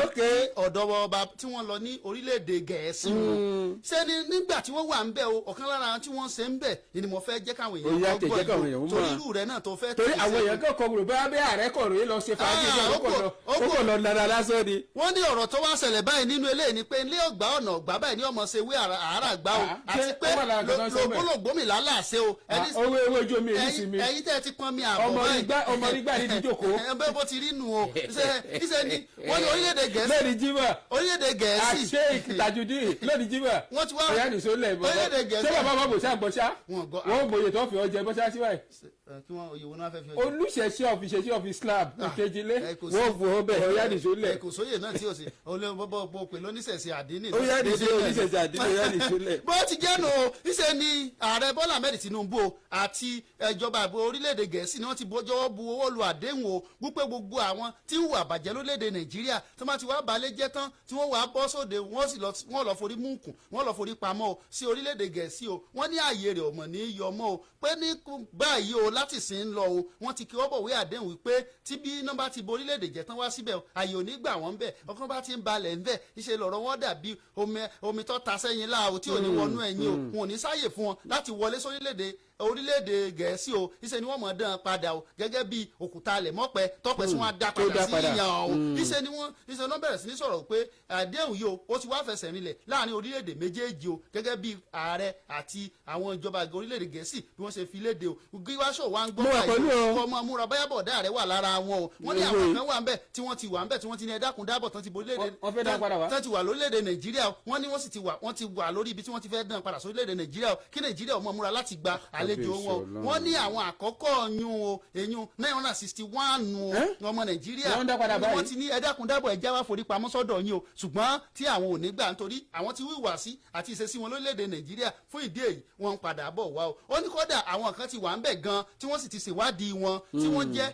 ọ̀dọ̀ ọba tí wọ́n lọ ní orílẹ̀-èdè Gẹ̀ẹ́sì wọn, ṣé ní nígbà tí wọ́n wà ń bẹ̀ o, ọ̀kan lára àwọn tí wọ́n ṣe ń bẹ̀ ni mo fẹ́ jẹ́ káwọn Ó yá, èèyàn tẹ̀ kọ́ jẹ́ káwọn gbọ́ èèyàn yìí, torí mọ̀. irú rẹ̀ náà tó fẹ́ Torí tẹ̀ àwọn sí. èèyàn kọ̀ọ̀kan rò bá bẹ́ẹ̀ ààrẹ kọ̀ròyìn lọ ṣe fàájì Ah, náà, ó kò lọ ó ó kò lọ nara lásán ni. Wọ́n ní ọ̀rọ̀ tó wá ṣẹlẹ̀ báyìí nínú eléyìí ni pé ilé ọgbà ọ̀nà ọgbà báyìí ní ọmọ ṣe wé àrà gbá o, Ah, àti ṣé pé ó wà lára nǹkan tó ń sọ bẹ́ẹ̀? lògbólògbómìlà láàṣẹ o. Owó ewé ojú omi èyí sì mi. Ẹ̀yin tẹ́ ẹ ti pọn mi àbọ̀ Ọmọ báyìí. ọmọ nígbà ní ìdíjòkó. Ẹ bẹ́ẹ̀ bó ti rí nù o, ṣe ni wọ́n ní orílẹ̀-èdè Gẹ̀ẹ́sì Lónìí Jímọ̀. Orílẹ̀-èdè Gẹ̀ẹ́sì. Sheikh Tajudeen lónìí Jímọ̀. Wọ́n ti wá Ọ̀yá nìṣó lẹ̀ bọ̀. Orílẹ̀-èdè Gẹ̀ẹ́sì. Ṣé bàbá bàbá bò ṣá gbọ́ ṣá? Wọn gbọ́. Wọ́n gbòye tó fi ọjẹ́ bọ́ṣá sí báyìí. Ẹ, kí wọ́n òye wo náà fẹ́ fi ọjọ́. Olùṣẹ̀ṣe of ìṣẹ̀ṣe of Islam ìkejìlé Ẹ, kò sí. wọ́n fò ó bẹ̀, ọ̀yá nìṣó lẹ̀. Ẹ, kò sóyè náà tí o sì olóòbọ̀ bọ̀ pé lóníṣẹ̀ṣe àdínì. Ó yá nìṣó, oníṣẹ̀ṣe àdínì, ó yá nìṣó lẹ̀. Bó ti jẹ́nu o, ìṣe ni ààrẹ Bọ́lá Ahmed Tinubu o àti ìjọba àbò orílẹ̀-èdè Gẹ̀ẹ́sì ni wọ́n ti bọ́jọ́wọ́ bu owó lu àdéhùn o, wípé gbogbo àwọn tí ń hùwà bàjẹ́ lórílẹ̀-èdè Nàìjíríà tó máa ti wá balẹ̀ jẹ́ tán, tí wọ́n wàá bọ́ sóde, wọ́n sì lọ, wọ́n lọ forí múùkù, wọ́n lọ forí pamọ́ o sí orílẹ̀-èdè Gẹ̀ẹ́sì o. Wọ́n ní ààyè rẹ̀ ọ̀mọ̀ ní í yọmọ́ o, pé ní báyìí o, láti sìn ń lọ o, wọ́n ti kí wọ́n bọ̀wé àdéhùn wípé tí bí nọ́mbà ti bo orílẹ̀-èdè jẹ́ tán wá síbẹ̀ o, ààyè ò ní gbà wọ́n bẹ̀. Ọkàn bá ti ń balẹ̀ ń bẹ̀, ìṣe lọ̀rọ̀ wọn dàbí omi omi tó ta sẹ́yìn láàwọ̀ tí ò ní wọnú ẹ̀yìn o. Wọn ò ní sáàyè fún wọn láti wọlé sórílẹ̀-èdè orílẹ̀-èdè Gẹ̀ẹ́sì o. Ìṣe ni wọ́n mọ̀ dán padà o, gẹ́gẹ́ bí òkúta alẹ̀ mọ́pẹ́ tọ́pẹ́ tí wọ́n á dá Tó padà dá sí padà. ìyàn o. Ìṣe ni wọ́n ìṣe ni wọ́n bẹ̀rẹ̀ sí ní sọ̀rọ̀ pé àdéhùn yìí o, ó ti wá fẹsẹ̀ rinlẹ̀ láàrin orílẹ̀-èdè méjèèjì o, gẹ́gẹ́ bí ààrẹ àti àwọn ìjọba orílẹ̀-èdè Gẹ̀ẹ́sì bí wọ́n ṣe fi léde o. Gíwáṣọ̀ wa ń gbọ́ Mo wà báyìí pẹ̀lú o, ọ. kọ́ ọmọ múra báyà bọ̀dá rẹ̀ wà lára wọn o. Wọ́n ní àwọn kan wà ń bẹ̀ tí wọ́n ti wà ń bẹ̀ tí wọ́n ti ní ẹ dákun dábọ̀ tán ti bo orílẹ̀-èdè Wọ́n fẹ́ dá padà wá. tán ti wà lórílẹ̀-èdè Nàìjíríà o. Wọ́n ní wọ́n sì ti wà, wọ́n ti wà lórí ibi tí wọ́n ti fẹ́ dán padà sórílẹ̀-èdè Nàìjíríà o, kí Nàìjíríà ó máa múra láti gba àlejò wọn o. Wọ́n ní àwọn àkọ́kọ́ yún o, èyún 961 o, Ẹ́? ọmọ Nàìjíríà Wọ́n ń dá padà ni wọ́n báyìí. ti ní ẹ dákun dábọ̀, ẹ já wá forí pamọ́ sọ́dọ̀ yín o, ṣùgbọ́n tí àwọn ò ní gbà nítorí àwọn ti wíwà sí àti ìṣesí wọn lórílẹ̀‐èdè Nàìjíríà. Fún ìdí èyí, wọ́n ń padà bọ̀ wá o. Ó ní kódà àwọn kan ti wà ń bẹ̀ gan tí wọ́n sì ti ṣèwádìí wọn tí wọ́n jẹ́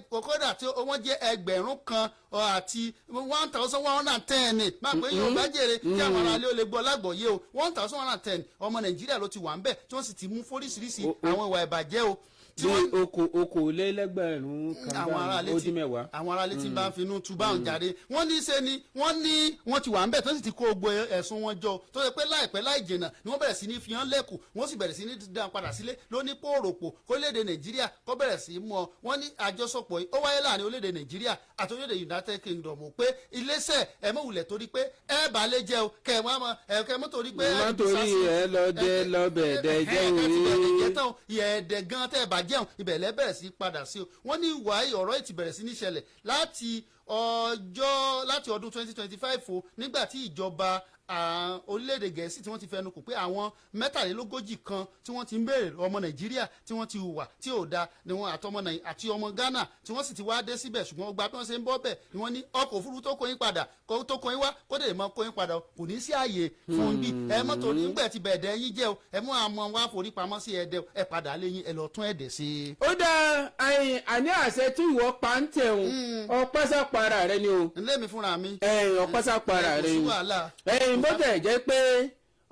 kódà tí wọ́n jẹ́ 1,000 àti 1,110 ní máa pé yóò bá jèrè kí àwọn aráalé ó lè gbọ́ lágbọ̀ọ́yé o. 1,110 ọmọ Nàìjíríà ló ti wà ń bẹ̀ tí wọ́n sì ti mú fóríṣiríṣi àwọn ìwà ìbàjẹ́ o tí Bí wọ́n 21,000 àwọn aráalé ó tí dín mẹ́wàá. Àwọn aráalé tí bá ń finú tu báwọn jáde, wọ́n ní ṣe ni wọ́n ní wọ́n ti wà ń bẹ̀ tó sì ti kó gbogbo ẹ̀sùn wọn jọ, tó ṣe pé láìpẹ́ láì jìnnà ni wọ́n bẹ̀rẹ̀ sí ní fi hàn lẹ́kù, wọ́n sì bẹ̀rẹ̀ sí ní dá padà sílé lóní pòròpò kórílẹ̀-èdè Nàìjíríà kó bẹ̀rẹ̀ sí í mú ọ. Wọ́n ní àjọṣepọ̀ yìí ó wáyé láàrin orílẹ̀-èdè Nàìjíríà àti orílẹ̀-èdè United Kingdom pé iléeṣẹ́ ẹ mọ̀ wulẹ̀ torí pé ẹ bá lè jẹ́ o, kẹ ẹ mọ̀ ẹ kẹ mọ̀ torí pé Má torí ẹ lọ dé lọ́bẹ̀ dẹ jẹ́ ẹ ti bẹ̀rẹ̀ òye. jẹ́ tán o, ìyẹ̀ẹ̀dẹ̀ gan tẹ́ ẹ bá jẹun ibẹ̀ lẹ́ bẹ̀rẹ̀ sí padà sí o. Wọ́n ní ìwà ọ̀rọ̀ yìí ti bẹ̀rẹ̀ sí ní ṣẹlẹ̀ láti ọjọ́ láti ọdún 2025 o, nígbà tí ìjọba orílẹ̀-èdè Gẹ̀ẹ́sì tí wọ́n ti fẹnu kò pé àwọn 43 kan tí wọ́n ti ń béèrè ọmọ Nàìjíríà tí wọ́n ti hùwà tí ò da ni wọ́n àtọmọ àti ọmọ Ghana tí wọ́n sì ti wá dé síbẹ̀, ṣùgbọ́n ọgbà bí wọ́n ṣe ń bọ́ bẹ̀ ni wọ́n ní ọkọ̀ òfurufú tó kó yín padà tó kó yín wá kó dè mọ́ kó yín padà o, kò ní sí ààyè fún bí ẹ mọ́tò nígbà tí bẹ̀ẹ̀dẹ̀ yín jẹ́ o, ẹ mú àwọn wá forí pamọ́ sí ẹ̀dẹ̀ o, ẹ padà lé yín, ẹ lọ tún ẹ̀dẹ̀ sí i. Ó dáa, àyìn àní àṣẹ tí ìwọ pa ń tẹ̀hún ọpẹ́sàpara rẹ ni o. Ǹlẹ́ mi fúnra mi. Ẹ̀yìn ọpẹ́sàpara Kò rẹ sí ni. wàhálà. Ẹ̀yìn bó tẹ̀ jẹ́ pé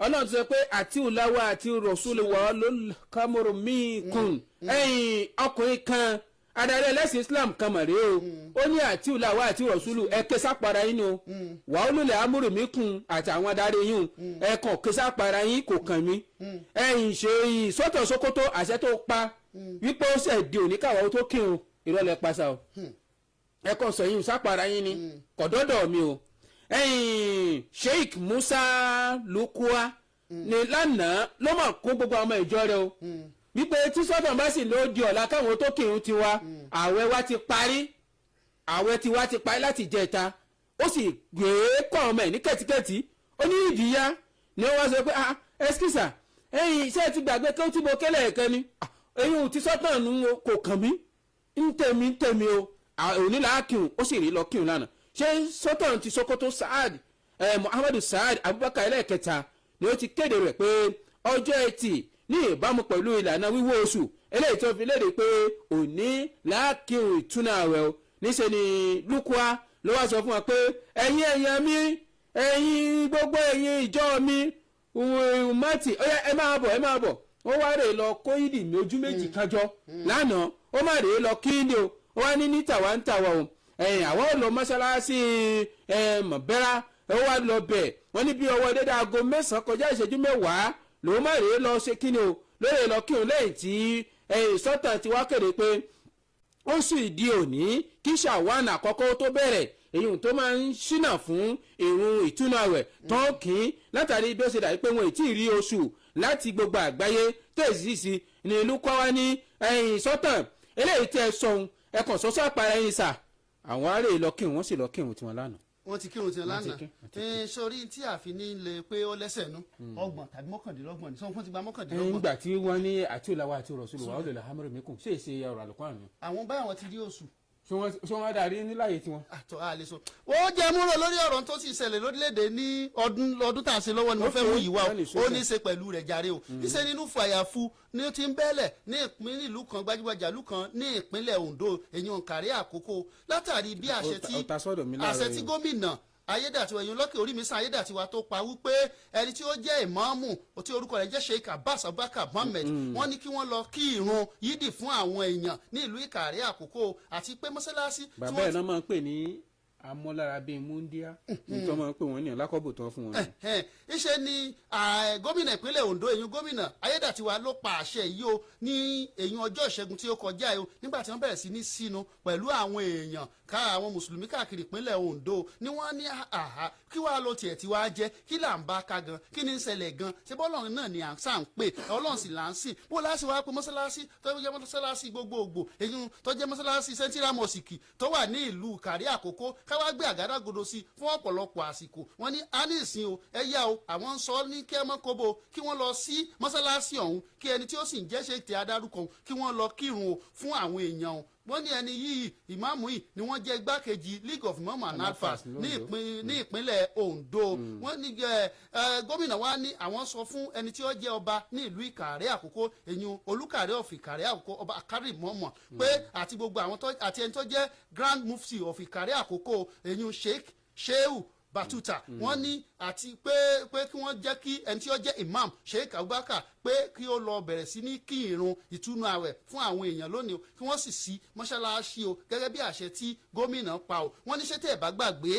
Ọlọ́run ti sọ pé àti ìlàwọ̀ àti rọ̀ṣúlùwọ̀ ló kámọ́rò míì kùn. Ẹ̀yìn ọkùnrin kan, adarí ẹlẹ́sìn Islam kan mọ̀ rèé o, ó ní àti ìlàwọ̀ àti rọ̀ṣúlù, ẹ ké sápara yín ni o, wàá olùlẹ̀ amúrò mi kùn àti àwọn adarí yín o, ẹ kàn ké sápara yín, kò kàn mí. Ẹ̀yìn ṣe ìsọ́tọ̀ Sokoto, àṣẹ tó pa wípé ó ṣẹ̀ di òní káwọn tó kírun, ìrọ̀lẹ́ pàṣà o, ẹ kàn sọ yín sápara yín ni, kò dọ́dọ̀ mi o. Ẹ̀yìn Sheikh Musa Lukua ní lánàá ló mọ̀ kó gbogbo ọmọ ìjọ rẹ̀ o, wípé tí sọ́tàn bá sì ló di ọ̀la káwọn tó kírun tiwa, ààwẹ̀ wa ti parí, ààwẹ̀ tiwa ti parí láti jẹta. Ó sì gbé kọ́ ọmọ ẹ̀ ní kẹ́tíkẹ́tí, ó ní ìdíyà ni wọ́n sọ pé, "Ah, ẹskísà, ẹ̀yin iṣẹ́ ti gbàgbé kí ó ti bo kélé ẹ̀kẹ́ ni." "Ah, ẹ̀yin ò ti sọ́tàn nù o, kò kàn mí, ń tẹ̀mí ń tẹ̀mí o." Òní là á kírun, ó sì rí lọ kírun lánàá. Ṣé sọ́tàn ti Sokoto Saad Muhammadu Saad Abubakar ẹlẹ́ẹ̀kẹta ni ó ti kéde rẹ̀ pé ọjọ́ Ẹtì Ní ìbámu pẹ̀lú ìlànà wíwó oṣù eléyìí tó fi léde pé òní láàkírun ìtúnu àwẹ̀ o, níṣẹ́ ni Lukwa ló wá sọ fún wa pé ẹ̀yin èèyàn mi, ẹ̀yin gbogbo ẹ̀yin ìjọ mi, mọ́tì, ẹ máa bọ̀, ẹ máa bọ̀. Ó wá rè lọ kó ìdì ojú méjì kájọ lánàá, ó má rè lọ kí ni o. Ó wá ní tàwa ń tàwa o, ẹ̀yìn àwọn ò lọ mọ́ṣáláṣí mọ̀bẹ́rà. Ó wá lọ bẹ̀ wọ́n ní bí ọwọ́ dédé aago 9 kọjá ìṣẹ́jú 10 lòún má rè lọ ṣe kí ni o, lórí lọ kírun, lẹ́yìn tí sọ́tàn ti wá kéde pé ó sì di òní kí ṣàwọn àkọ́kọ́ tó bẹ̀rẹ̀, èyí tó máa ń ṣínà fún ìrun ìtúnu àwẹ̀ tó ń kín, látàrí bí ó ṣe dàbí pé wọn ì tí ì rí oṣù láti gbogbo àgbáyé tẹ̀sí sí ní ìlú kọ́wá ní ẹ̀yìn sọ́tàn eléyìí tẹ́ ẹ sọ̀hún ẹ̀kàn sọ́sọ́ àpárá ẹ̀yìn sà. Àwọn ará lọ kírun, wọ́n sì lọ kírun tiwọn lánàá. Wọ́n ti kírun tiwọn Wọ́n ti lánàá. kí, wọ́n ti Ẹ sórí tí àfi ní lè pé ó lẹ́sẹ̀ nú 30 tàbí 29 ní sọ fún ti gba 29. Nígbà tí wọ́n ní àti òlàwà àti rọ̀ṣùlù wà ó lè làhámẹ́rẹ̀ mẹ́kùn ṣé èsì ọ̀rọ̀ àlùkò àrùn. Àwọn báyìí wọ́n ti rí oṣù. Ṣé wọ́n darí níláyè tiwọn. Àtọ̀ a lè sọ. Ó jẹ́ múrò lórí ọ̀rọ̀ tó sì ṣẹlẹ̀ lórílẹ̀‐èdè ní ọdún ọdún tá a ṣe lọ́wọ́ ni mo fẹ́ mú yìí wá o. Ó ní í ṣe pẹ̀lú rẹ̀ jàre o. Níṣẹ́ nínú fàyàfu ni ó ti ń bẹ́lẹ̀ ní ìpínlẹ̀ ìlú kan, gbajúgbajà ìlú kan ní ìpínlẹ̀ Ondo, èyí ò kárí àkókò, látàrí bí àṣẹ tí Ọ̀tá sọ́dọ̀ mi láàárọ̀ àṣẹ tí yìí. gómìnà Ayédàtiwa, èyí lọ́kẹ́ orí mi sàn Ayédàtiwa, tó pa wípé ẹni tí ó jẹ́ ìmáàmù tí orúkọ rẹ̀ jẹ́ Sheikh Abbas Abubakar Mohammed, wọ́n ní kí wọ́n lọ kí ìrun yídì fún àwọn èèyàn ní ìlú Ìkàrẹ́ Àkókò, àti pé mọ́sálásí tí Bàbá wọ́n ẹ̀ náà máa ń pè ní amọ́lára bíi múndíá, nítorí máa ń pè wọ́n ní alákọ̀ọ́bù tán fún wọn. Ìṣe ni gómìnà ìpínlẹ̀ Ondo, èyí gómìnà Ayédàtiwa, ló pa àṣẹ yìí o ní èyí ọjọ́ ìṣẹ́gun tí ó kọjá yìí o, nígbà tí wọ́n bẹ̀rẹ̀ sí ní sínú pẹ̀lú àwọn èèyàn ká àwọn mùsùlùmí káàkiri ìpínlẹ̀ Ondo ni wọ́n ní àhà, kí wàá lọ tiẹ̀ tí wàá jẹ́, kí là ń bá ka gan, kí ni ń ṣẹlẹ̀ gan? Ṣé bọ́lọ́run náà ni à ń sà ń pè, Ọlọ́run sì là ń sìn, bó láti wá pé mọ́sálásí tó jẹ́ mọ́sálásí gbogbogbò, èyí tó jẹ́ mọ́sálásí Central Mosque tó wà ní ìlú Kàrí Àkókò, káwá gbé àgádágodo sí fún ọ̀pọ̀lọpọ̀ àsìkò? Wọ́n ní a ní ìsìn o, ẹ yá o, àwọn ń sọ ní kẹ́mọ́kóbó kí wọ́n lọ sí mọ́sálásí ọ̀hún, kí ẹni tí ó sì ń jẹ́ ṣe ti adárúkọ ọ̀hún, kí wọ́n lọ kírun o fún àwọn èèyàn o. Wọ́n ní ẹni yìí, ìmáàmù yìí ni wọ́n jẹ́ igbákejì League of Imam and Alfas ní ìpínlẹ̀ Ondo. Wọ́n ní ẹ ẹ gómìnà wa ní àwọn sọ fún ẹni tí ó jẹ́ ọba ní ìlú Ìkàrẹ́ Àkókò, èyí Olùkàrẹ́ of Ìkàrẹ́ Àkókò, Ọba Akari Mọ́mọ́, pé àti gbogbo àwọn tó àti ẹni tó jẹ́ Grand Mufti of Ìkàrẹ́ Àkókò, èyí Sheikh Shehu Batuta. Wọ́n ní àti pé kí wọ́n jẹ́ kí ẹni tí ó jẹ́ imam Sheikh Abubakar pé kí ó lọ bẹ̀rẹ̀ sí ní kí irun ìtúnu àwẹ̀ fún àwọn èèyàn lónìí o, kí wọ́n sì sí mọ́ṣáláṣí o, gẹ́gẹ́ bí àṣẹ tí gómìnà pa o. Wọ́n ní ṣé tẹ́ ẹ̀ bá gbàgbé,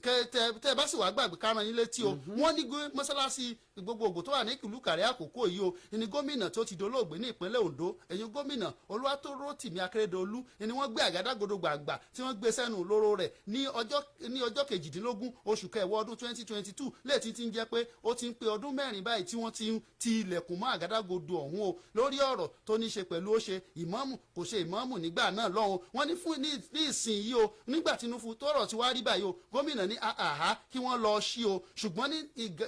tẹ́ ẹ bá sì wá gbàgbé, ká rán yín létí o. Wọ́n ní mọ́ṣáláṣí gbogbogbò tó wà ní ìlú Ìkàrẹ́ Àkókò yìí o ní gómìnà tó ti dolóògbé ní ìpínlẹ̀ Ondo, ẹ̀yìn gómìnà Olúwatórótìmí Akérédolú, ni wọ́n gbé àgádágodo gbàgbà tí wọ́n gbé sẹ́nu lóró rẹ̀ ní ọjọ́ 18 oṣù kẹwàá ọdún 2022, léètí ti ń jẹ́ pé ó ti ń pé ọdún 4 báyìí tí wọ́n ti ń ti ilẹ̀kùn mọ́ àgádágodo ọ̀hún o, lórí ọ̀rọ̀ tó ní ṣe pẹ̀lú ó ṣe ìmáàmù, kò ṣe ìmáàmù nígbà náà lọ́hùn. Wọ́n ní fún ní ìsìn yìí o, nígbà Tinubu tọ́rọ̀ ti wá rí báyìí o, gómìnà ní àhá kí wọ́n lọ ṣí o. Ṣùgbọ́n ní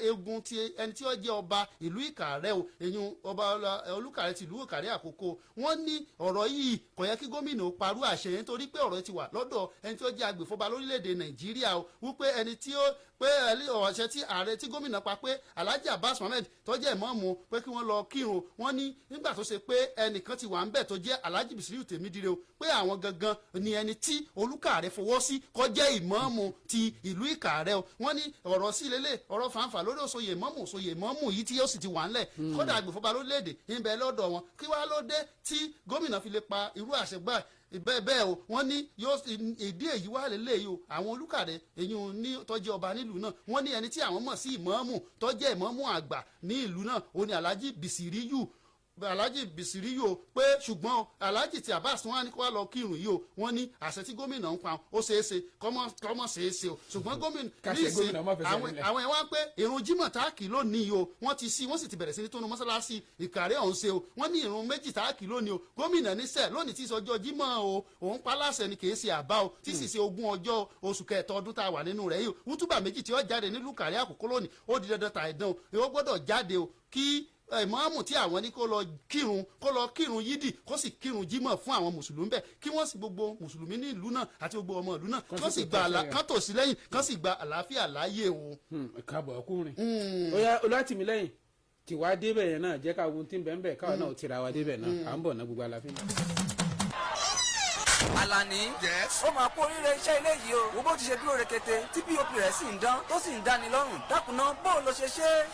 egun ti ẹni tí ó jẹ́ ọba ìlú Ìkàrẹ́ o, èyí ọba Olùkàrẹ́ ti ìlú Ìkàrẹ́ Àkókò, wọ́n ní ọ̀rọ̀ yìí kò yẹ kí gómìnà ó parú àṣẹ yẹn, nítorí pé ọ̀rọ̀ ti wà lọ́dọ̀ ẹni tí ó jẹ́ agbèfọ́ba lórílẹ̀‐èdè Nàìjíríà o, wípé ẹni tí ó pé ọ̀ṣẹ́ tí ààrẹ tí gómìnà pa pé Alhaji Abbas Mohammed tó jẹ́ ìmáàmù pé kí wọ́n lọ kírun. Wọ́n ní nígbà tó ṣe pé ẹnìkan ti wà ń bẹ̀ tó jẹ́ Alhaji Bisiriu Tèmídire o, pé àwọn gangan ni ẹni tí Olùkàrẹ́ fọwọ́ sí kó jẹ́ ìmáàmù ti ìlú Ìkàrẹ́ o. Wọ́n ní ọ̀rọ̀ sí lélẹ̀, ọ̀rọ̀ fàǹfà lórí òṣòye ìmáàmù, òṣòye ìmáàmù yìí tí ó sì ti wà ńlẹ̀, kódà agbèfọ́ba lórílẹ̀‐èdè ń bẹ lọ́dọ̀ wọn. Kí wàá ló dé tí gómìnà fi lè pa irú àṣẹ gbà bẹ́ẹ̀ bẹ́ẹ̀ o? Wọ́n ní yóò ìdí èyí wà lélẹ̀ yìí o. Àwọn Olùkàrẹ́, èyí ní tó jẹ́ ọba nílùú náà, wọ́n ní ẹni tí àwọn mọ̀ sí ìmáàmù tó jẹ́ ìmáàmù àgbà ní ìlú náà ó ní Alhaji Bisiriyu o, pé ṣùgbọ́n Alhaji tí Abbas wọn á ní kó wá lọ kírun yìí o, wọ́n ní àṣẹ tí gómìnà ń pa ó ṣeé ṣe kọ́mọ́ ṣeé ṣe o. Ṣùgbọ́n gómìnà Kàṣẹ gómìnà má fẹsẹ̀ rinlẹ̀. Àwọn ẹ̀ wá pé ìrun jímọ̀ táàkì lónìí o, wọ́n ti sí, wọ́n sì ti bẹ̀rẹ̀ sí ní tónú mọ́sálásí Ìkàrẹ́ ọ̀hún ṣe o. Wọ́n ní ìrun méjì táàkì lónìí o, gómìnà níṣẹ́ lónìí tí ìsọjọ́ jímọ̀ o, òun pa láṣẹ ni, kì í ṣe àbá o, tí sì ṣe 20 ọjọ́ oṣù kẹta ọdún tá a wà nínú rẹ̀ yìí o. Wútúbà méjì tí ó jáde nílùú Ìkàrẹ́ Àkókò lónìí, ó di dandan tàìdán o, ìwọ gbọ́dọ̀ jáde o, kí ìmáàmù tí àwọn ní kó lọ kírun, kó lọ kírun yídì, kó sì kírun jímọ̀ fún àwọn mùsùlùmí bẹ́ẹ̀, kí wọ́n sì gbogbo mùsùlùmí ní ìlú náà àti gbogbo ọmọ ìlú náà kán sì gba àlà kán tò sí lẹ́yìn, kán sì gba àlàáfíà láàyè o. Káàbọ̀ ọkùnrin. Ó yá, Olùwàtìmílẹ́yìn. Tiwa débẹ̀ yẹn náà, jẹ́ ká wo tí ń bẹ̀ ń bẹ̀, káwa náà tira wa débẹ̀ náà. À ń bọ̀ ná, gbogbo àlàáfíà. Alani. Yes. Ó máa kó oríire iṣẹ́ ilé yìí o. Wo bó ti ṣe dúró rekete, tí POP rẹ̀ sì ń dán, tó sì ń dáni lọ́rùn. Dákunná, bó o lọ ṣe ṣe é?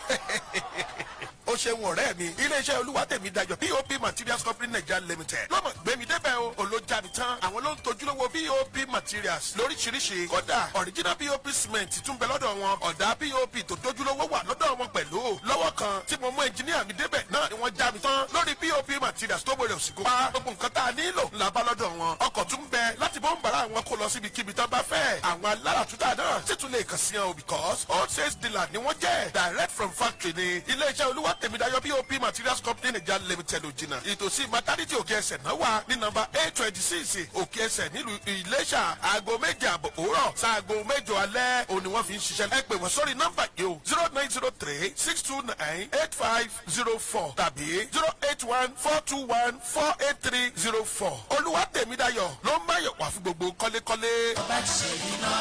Ó ṣeun, ọ̀rẹ́ mi. Iléeṣẹ́ Olúwatẹ̀mí Dayọ̀ POP Materials Company Nigeria Limited lọ́mọ gbẹ̀mí débẹ̀ o. Olójàmí tán, àwọn ló ń tojúlówó POP materials lóríṣiríṣi. Kódà, original POP cement tún bẹ lọ́dọ̀ wọn. Ọ̀dà POP tó dójúlówó wà lọ́dọ̀ wọn pẹ̀lú. Lọ́wọ́ kan tí mo mú ẹnjiníà mi débẹ̀ náà ni wọ́n já mi tán lórí POP materials tó wẹrẹ òsìkò pa. Gbogbo nǹkan tá a nílò ńlá bá lọ́dọ̀ wọn. Ọkọ̀ tún bẹ láti bó ń bàrà àwọn kó lọ síbikíbi tán bá fẹ́. Àwọn aláràtúntà náà sì tún lè kàn sí wọn o, because wholesale dealer ni wọ́n jẹ́. Direct from factory ni iléeṣẹ́ Olúwatẹ̀mídayọ̀ POP Materials Company Nigeria Limited. Òjìnà ìtòsí maternity Òkè Ẹsẹ̀ náà wà ní nọ́mbà A26, Òkè Ẹsẹ̀, nílùú Iléṣà. Aago 7:30 òwúrọ̀ sáago 8 alẹ́ òní wọ́n fi ń ṣiṣẹ́. Ẹ pè wọ́n sórí nọ́mbà yìí o: 09036298504 tàbí 08142148304. Olúwatẹ̀mídayọ̀ ló ń báyọ̀ wá fún gbogbo kọ́lékọ́lé. Ọba ti ṣe yìí náà.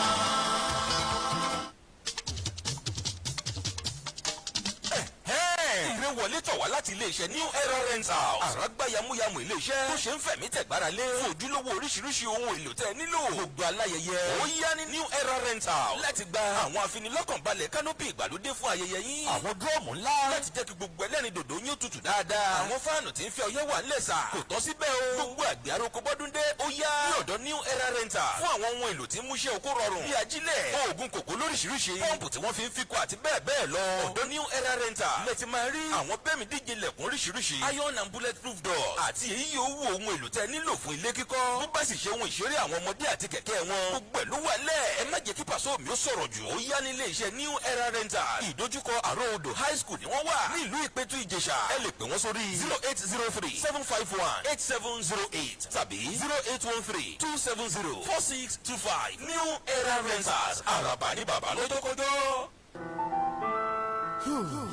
Ire wọlé tọ̀ wá láti iléeṣẹ́ New Era Rentals. Àràgbá yamuyamu iléeṣẹ́ tó ṣe ń fẹ̀mí tẹ̀gbára lé. Fún ojúlówó oríṣiríṣi ohun èlò tẹ́ nílò. Gbogbo aláyẹyẹ. Ó yá ní New Era Rentals láti gba àwọn afinilọ́kànbalẹ̀ canopy ìgbàlódé fún ayẹyẹ yín. Àwọn drum ńlá láti jẹ́ kí gbogbo ẹlẹ́rìn dòdò yín ó tutù dáadáa. Àwọn fáànù tí ń fẹ́ ọyẹ́ wà ńlẹ̀ sà. Kò tọ́ síbẹ̀ o. Gbogbo àgbẹ̀ aróko bọ́dúndé, ó yá ní ọ̀dọ̀ New Era Rentals fún àwọn ohun èlò tí ń múṣẹ́ oko rọrùn. Bí ajílẹ̀, oògùn kòkó lóríṣiríṣi, pọ́ǹpù tí wọ́n fi ń fikọ àti bẹ́ẹ̀ bẹ́ẹ̀ lọ. Ọ̀dọ̀ New Era Rentals lẹ ti máa rí àwọn bẹ́ẹ̀mì díje lẹ̀kùn oríṣiríṣi, iron and bulletproof door àti èyí yòówù ohun èlò tẹ́ nílò fún ilé kíkọ́. Bó bá sì ṣe ohun ìṣeré àwọn ọmọdé àti kẹ̀kẹ́ wọn, gbogbo ẹ̀ ló wà lẹ̀. Ẹ má jẹ́ kí pàṣọ mi ó sọ̀rọ̀ jù. Ó yá nílé iṣẹ́ New Era Rentals. Ìdojúkọ Àrò Odò High School ni wọ́n wà ní ìlú Ìpẹ́tù Ìjẹ̀ṣà. Ẹ lè pè wọ́n sórí 08037518708 tàbí 08132704625. New Era Rentals, àràbà ní bàbá lọ́jọ́kọjọ́.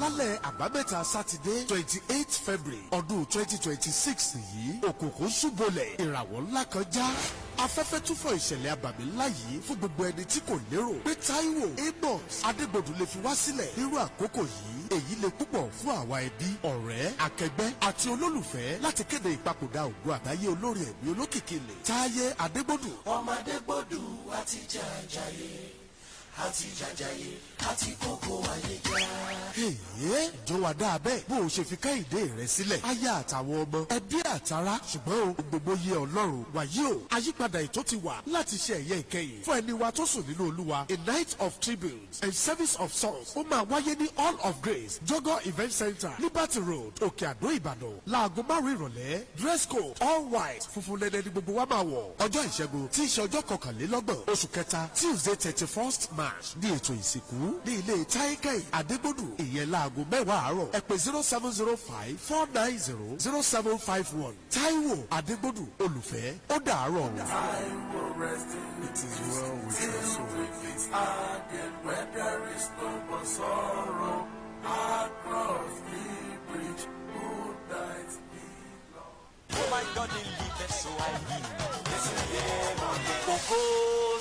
Lálẹ́ Àbámẹ́ta Sátidé, 28 February ọdún 2026 yìí, òkùnkùn ṣubọlẹ̀, ìràwọ̀ ńlá kan já. Afẹ́fẹ́ túfọ̀ ìṣẹ̀lẹ̀ abàmì ńlá yìí fún gbogbo ẹni tí kò lérò pé Táíwò Amos Adégbòdù lè fi wá sílẹ̀ nírú àkókò yìí. Èyí le púpọ̀ fún àwa ẹbí, ọ̀rẹ́, akẹgbẹ́ àti olólùfẹ́ láti kéde ìpapòdà ògo àgbáyé olórin ẹ̀mí olókìkí lè Táyé Adégbòdù. Ọmọdé gbòdù àti jàjàyè àti jàjàyè àti kókó ayé já. Èyí jọ wà dáa bẹ́ẹ̀ bó o ṣe fi Kẹ́hìndé rẹ sílẹ̀, aya àtàwọn ọmọ, ẹbí àtàrà, ṣùgbọ́n o gbogbo yẹ Ọlọ́run. Wàyí o, àyípadà ètò ti wà láti ṣe ẹ̀yẹ ìkẹyìn fún ẹni wa tó sùn nínú Olúwa. A night of tributes and service of songs ó máa wáyé ní Hall of Grace, Jogo Event Center, Liberty Road, Òkè Àdó, Ìbàdàn, láago 5 ìrọ̀lẹ́. Dress code all white, funfun lẹ́lẹ́ ní gbogbo wa máa wọ̀. Ọjọ́ Ìṣẹ́gun tí í ṣe ọjọ́ 31 oṣù kẹta, Tuesday 31st March, ní ètò ìsìnkú ní ilé Táíkẹ́yì Adégbòdù, ìyẹn láago 10 àárọ̀. Ẹ pè 07054900751. Táíwò Adégbòdù olùfẹ́, ó dàárọ̀ o. It is well with your soul. Again, where there is no more sorrow, across the bridge, good night. Oh my God, he liveth, so I live. Ògo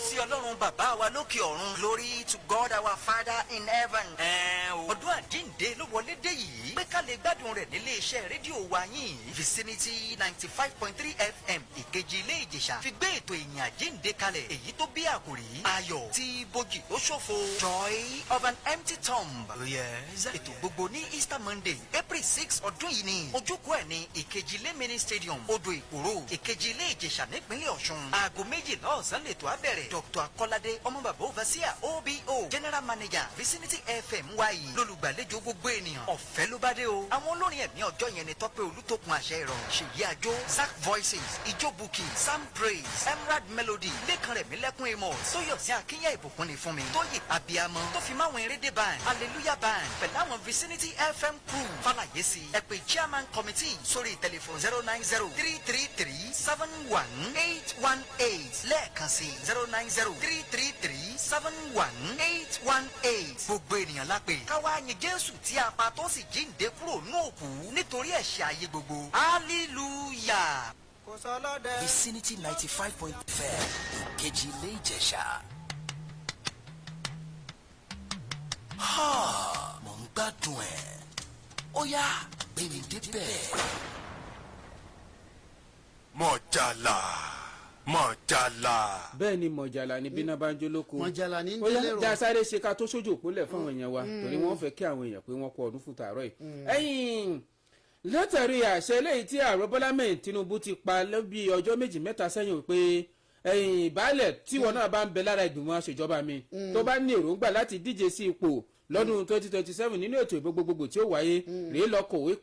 sí Ọlọ́run Bàbá wa lókè ọ̀run. Glory to God our Father in heaven. Ẹ̀ẹ́n o, ọdún àjíǹde ló wọlé dé yìí. Pé ká lè gbádùn rẹ̀ nílé iṣẹ́ rédíò wa yìí. Vicinity 95.3 FM, Ìkejì Ilé Ìjẹ̀ṣà, fi gbé ètò ìyìn àjíǹde kalẹ̀. Èyí tó bí àkòrí: Ayọ̀ tí bójì tó ṣòfò. Joy of an empty tomb. Yes. Ètò gbogbo ní Easter Monday, April 6 ọdún yìí ni. Ojúkọ ẹ̀ ní Ìkejì Ilé Mini Stadium, Odò Ìkòrò, Ìkejì Ilé Ìjẹ̀ṣà, nípínlẹ̀ Ọ̀ṣun. Aago 12 ọ̀sán lètò á bẹ̀rẹ̀. Dr. Akọ́ládé ọmọ bàbá overseer OBO, General Manager Vicinity FM wáyé, lólùgbàlejò gbogbo ènìyàn. Ọ̀fẹ́ ló bá dé o. Àwọn olórin ẹ̀mí ọjọ́ yẹn ni Tọ́pẹ́ Olútókun, Àṣẹ Ìrọ̀rùn, Ṣèyí Àjò, Zack Voices, Ìjóbùkì, Sam Praise, Emerald Melody, Lẹ́kan Rẹ̀mí Lẹ́kún Amos, Tóyọ̀sí Akínyà, Ìbùkún ni fún mi, Tóyè Abiyamọ, tó fi máwọn Erédé Band, Hallelujah Band, pẹ̀lú àwọn Vicinity FM crew. Fàlàyé sí, ẹ pè chairman committee sórí tẹlifon 09033371818. Lẹ́ẹ̀kan sí, 09033371818. Gbogbo ènìyàn la pè káwá yin Jésù tí a pa tó sì jíǹde kúrò ní òkú nítorí ẹ̀ṣẹ̀ ayé gbogbo. Hallelujah. Kò sọ lọ́dẹ. Vicinity 95.5, Ìkejì Ilé Ìjẹ̀ṣà. Ha! Mò ń gbádùn ẹ̀. Ó yá, gbẹ̀mí débẹ̀. Mọ̀jàlá, mọ̀jàlá. Bẹ́ẹ̀ ni, mọ̀jàlá ni bíná bá ń jó lóko. Mọ̀jàlá ní ń Ó yá, délé rò. já sáré ṣe ká tó sójú òpólẹ̀ fún àwọn èèyàn wa, torí wọ́n fẹ́ kí àwọn èèyàn pé wọ́n kọ ọdún fún tààrọ̀ yìí. Ẹ̀yìn látàrí àṣẹ eléyìí tí ààrẹ Bọ́lá mẹ́rin Tinubu ti pa lóbi ọjọ́ 2 mẹ́ta sẹ́yìn pé ẹ̀yìn ìbálẹ̀ tíwọ náà bá ń bẹ lára ìgbìmọ̀ aṣèjọba mi, tó bá ní èròǹgbà láti díje sí ipò lọ́dún 2027 nínú ètò ìbò gbogbogbò tí ó wáyé, rèé lọ kọ̀wé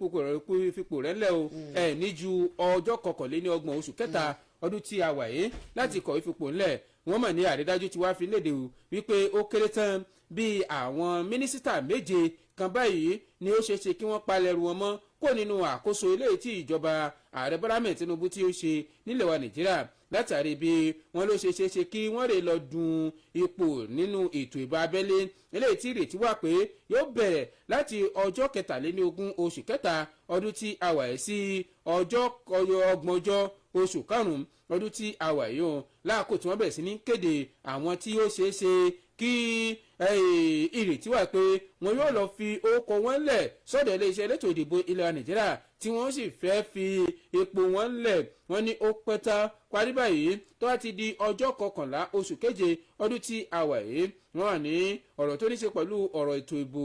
fipò rẹ̀ ńlẹ̀ o. Ẹ̀ ní ju ọjọ́ 31 oṣù kẹta ọdún tí a wà yìí láti kọ̀wé fipò ńlẹ̀. Wọ́n mọ̀ ní àrídájú tí wàá fi léde o wípé ó kéré tán bíi àwọn mínísítà méje kan báyìí ni ó ṣeé ṣe kí wọ́n palẹ̀ ẹrù wọn mọ́ kó nínú àkóso eléyìí tí ìjọba ààrẹ Bọ́lá Ahmed Tinubu tí ó ṣe nílẹ̀ wa Nàìjíríà, látàrí bí wọ́n ló ṣe ṣeé ṣe kí wọ́n rè lọ dun ipò nínú ètò ìbò abẹ́lé eléyìí tí ìrètí wà pé yóò bẹ̀rẹ̀ láti ọjọ́ 23 oṣù kẹta ọdún tí a wà yìí sí ọjọ́ 30 oṣù karùn-ún ọdún tí a wà yìí o, láàkó tí wọ́n bẹ̀rẹ̀ sí ní kéde àwọn tí ó ṣeé ṣe kí ìrètí wà pé wọn yóò lọ fi orúkọ wọn lẹ̀ sọ́dọ̀ iléeṣẹ́ elétò ìdìbò ilẹ̀ Nàìjíríà tí wọ́n sì fẹ́ fi ipò wọn lẹ̀. Wọ́n ní ó pẹ́ tán parí báyìí, tó bá ti di ọjọ́ 11 oṣù keje ọdún tí a wà yìí. Wọ́n wà ní ọ̀rọ̀ tó ní ṣe pẹ̀lú ọ̀rọ̀ ètò ìbò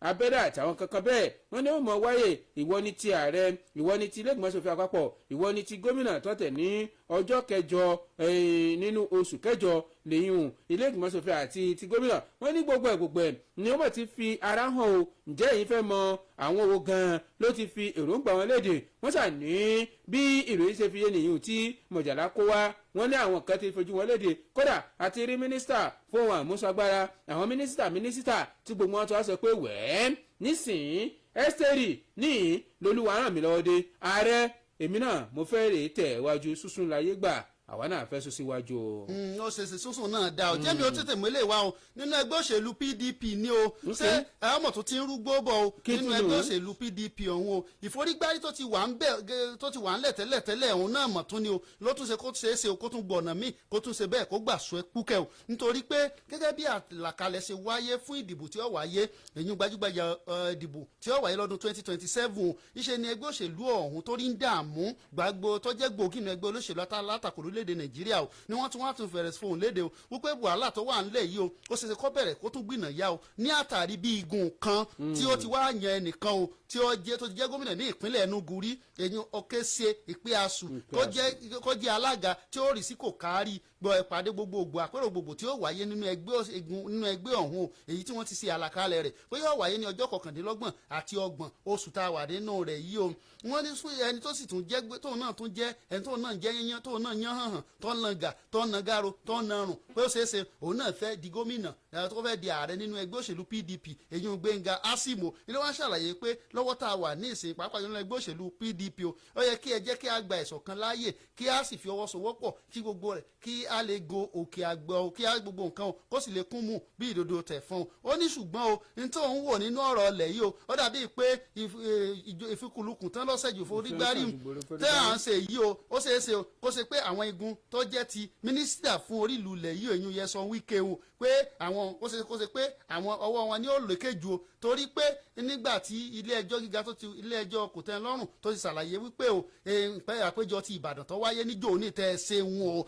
abẹ́rẹ́ àtàwọn kankan bẹ́ẹ̀, wọ́n ní ó mọ̀ wáyé. Ìwọ ni ti ààrẹ, ìwọ ni ti ilé ìgbìmọ̀ aṣòfin àpapọ̀, ìwọ ni ti gómìnà tó tẹ̀ ní ọjọ́ 8 nínú oṣù kẹjọ lẹ́yìn ilé ìgbìmọ̀ aṣòfin àti ti gómìnà. Wọ́n ní gbogbo ẹ̀ gbogbo ẹ̀ ni ó mọ̀ ti fi ara hàn o. Ǹjẹ́ èyí fẹ́ mọ àwọn wo gan-an ló ti fi èròǹgbà wọn léde? Wọ́n ṣà ní bí ìròyìn ṣe fi yé nìyí tí mọ̀jàlá kó wá. Wọ́n ní àwọn kan ti fojú wọn léde, kódà àti rí mínísítà fún ohun àmúṣagbára, àwọn mínísítà mínísítà tí gbogbo wọn tó wá sọ pé wẹ́ẹ́ nísìnyí ẹ́sítẹ́rì níyìn lolúwa ràn mí lọ́wọ́ dé ààrẹ, èmi náà mo fẹ́ rèé tẹ̀ wájú. Sísún láyé gbà, àwa náà fẹ́ sún síwájú o. Ó ṣe ṣe sísùn náà dá o. Jẹ́mi ó tètè mọ́lẹ̀ wá o. Nínú ẹgbẹ́ òṣèlú PDP ní o. Ṣé ọmọ tó ti ń rúgbó bọ̀ o nínú ẹgbẹ́ òṣèlú PDP ọ̀hún o? Ìforígbárí tó ti wà ń bẹ̀, tó ti wà ń lẹ̀ tẹ́lẹ̀ tẹ́lẹ̀ ọ̀hún náà mọ̀ tún ni o, ló tún ṣe kó ṣeé ṣe o kó tún gbọ̀nà míì kó tún ṣe bẹ́ẹ̀ kó gbà sọ kúkẹ́ o, nítorí pé gẹ́gẹ́ bí àlàkalẹ̀ ṣe wáyé fún ìdìbò tí ó wáyé, èyí gbajúgbajà ìdìbò tí ó wáyé lọ́dún 2027, ìṣe ni ẹgbẹ́ òṣèlú ọ̀hún tó rí ń dààmú gbàgbó tó jẹ́ gbòógì nínú ẹgbẹ́ olóṣèlú alátakò lórílẹ̀‐èdè Nàìjíríà o, ni wọ́n tún wá tún fẹ̀rẹ̀ fóun léde o wípé wàhálà tó wà ńlẹ̀ yìí o, ó ṣeéṣe kó bẹ̀rẹ̀ kó tún gbìnà yá o, ní àtàrí bí igun kan tí ó ti wá yan ẹnìkan o tí ó jẹ́ tó ti jẹ́ gómìnà ní ìpínlẹ̀ Enugu rí, èyí Ọ̀kẹ́sẹ̀ Ìpíàsù, kó jẹ́ alága tí ó rí sí kò kárí gbọ́ ìpàdé gbogbogbò, àpérò gbogbo tí ó wáyé nínú ẹgbẹ́ ọ̀hún o, èyí tí wọ́n ti ṣe àlàkalẹ̀ rẹ̀ pé yóò wáyé ní ọjọ́ 29 àti 30 oṣù tá a wà nínú rẹ̀ yìí o. Wọ́n ní fún ẹni tó sì tún jẹ́ tóun náà tún jẹ́ ẹni tóun náà jẹ́ yányán, tóun náà yán hàn hàn, tó ń nàgà, tó ń nàgàrò, tó ń narùn pé ó ṣeé ṣe òun náà fẹ́ di gómìnà, tó fẹ́ di ààrẹ nínú ẹgbẹ́ òṣèlú PDP, èyí ń Gbẹ́ngà Asimo ilé wọn ṣàlàyé pé lọ́wọ́ tá a wà ní ìsìn, pàápàá nínú ẹgbẹ́ òṣèlú PDP o, ó yẹ kí ẹ jẹ́ kí a gba ìṣọ̀kan láàyè, kí a sì fi ọwọ́ sowọ́pọ̀, kí gbogbo rẹ̀ kí a lè go òkè àgbọ̀ o, kí a gbogbo nǹkan o kó sì lè kún mú bí ìdodo tẹ̀fọn o. Ó ní ṣùgbọ́n o, ní tó ń wò nínú ọ̀rọ̀ ọ̀lẹ̀ yìí o, ó dàbí pé ìfikùnlukùn tán lọ́sẹ̀ jù forígbárí tẹ́ à ń ṣe yìí o, ó ṣeé ṣe o kó ṣe pé àwọn igun tó jẹ́ ti mínísítà fún orí ìlú ilẹ̀ yìí, èyí Nyesom Wike o, pé àwọn ó ṣe kó ṣe pé àwọn ọwọ́ wọn ni ó lékè jù o, torí pé nígbà tí ilé ẹjọ́ gíga tó ti ilé ẹjọ́ kòtẹ́nlọ́rùn tó ti ṣàlàyé wípé o pé àpéjọ ti Ìbàdàn tó wáyé níjó ní tẹ́ ẹ ṣe ń o,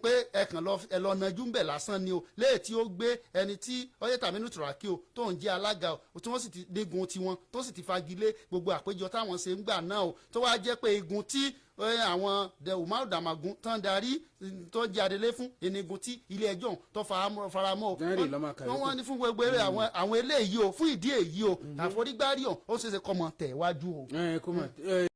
pé ẹ kàn lọ ẹ lọ najú ń bẹ̀ lásán ni o, léè tí ó gbé ẹni tí ọyẹ Tàmínú Tùràkì o tó ń jẹ́ alága o, tí wọ́n sì ti nígun tiwọn tó sì ti fagilé gbogbo àpéjọ táwọn ṣe ń gbà náà o, tó wá jẹ́ pé igun tí àwọn Umaru Damagun tán darí tó jẹ́ adelé fún enigun tí ilé ẹjọ́ tó faramọ́ o. Wọ́n ní fún gbogbo eré àwọn eléyìí o, fún ìdí èyí o, àforígbárí o, ó ṣeéṣe kọ́mọ tẹ̀ wájú o. Ẹ kó mọ̀.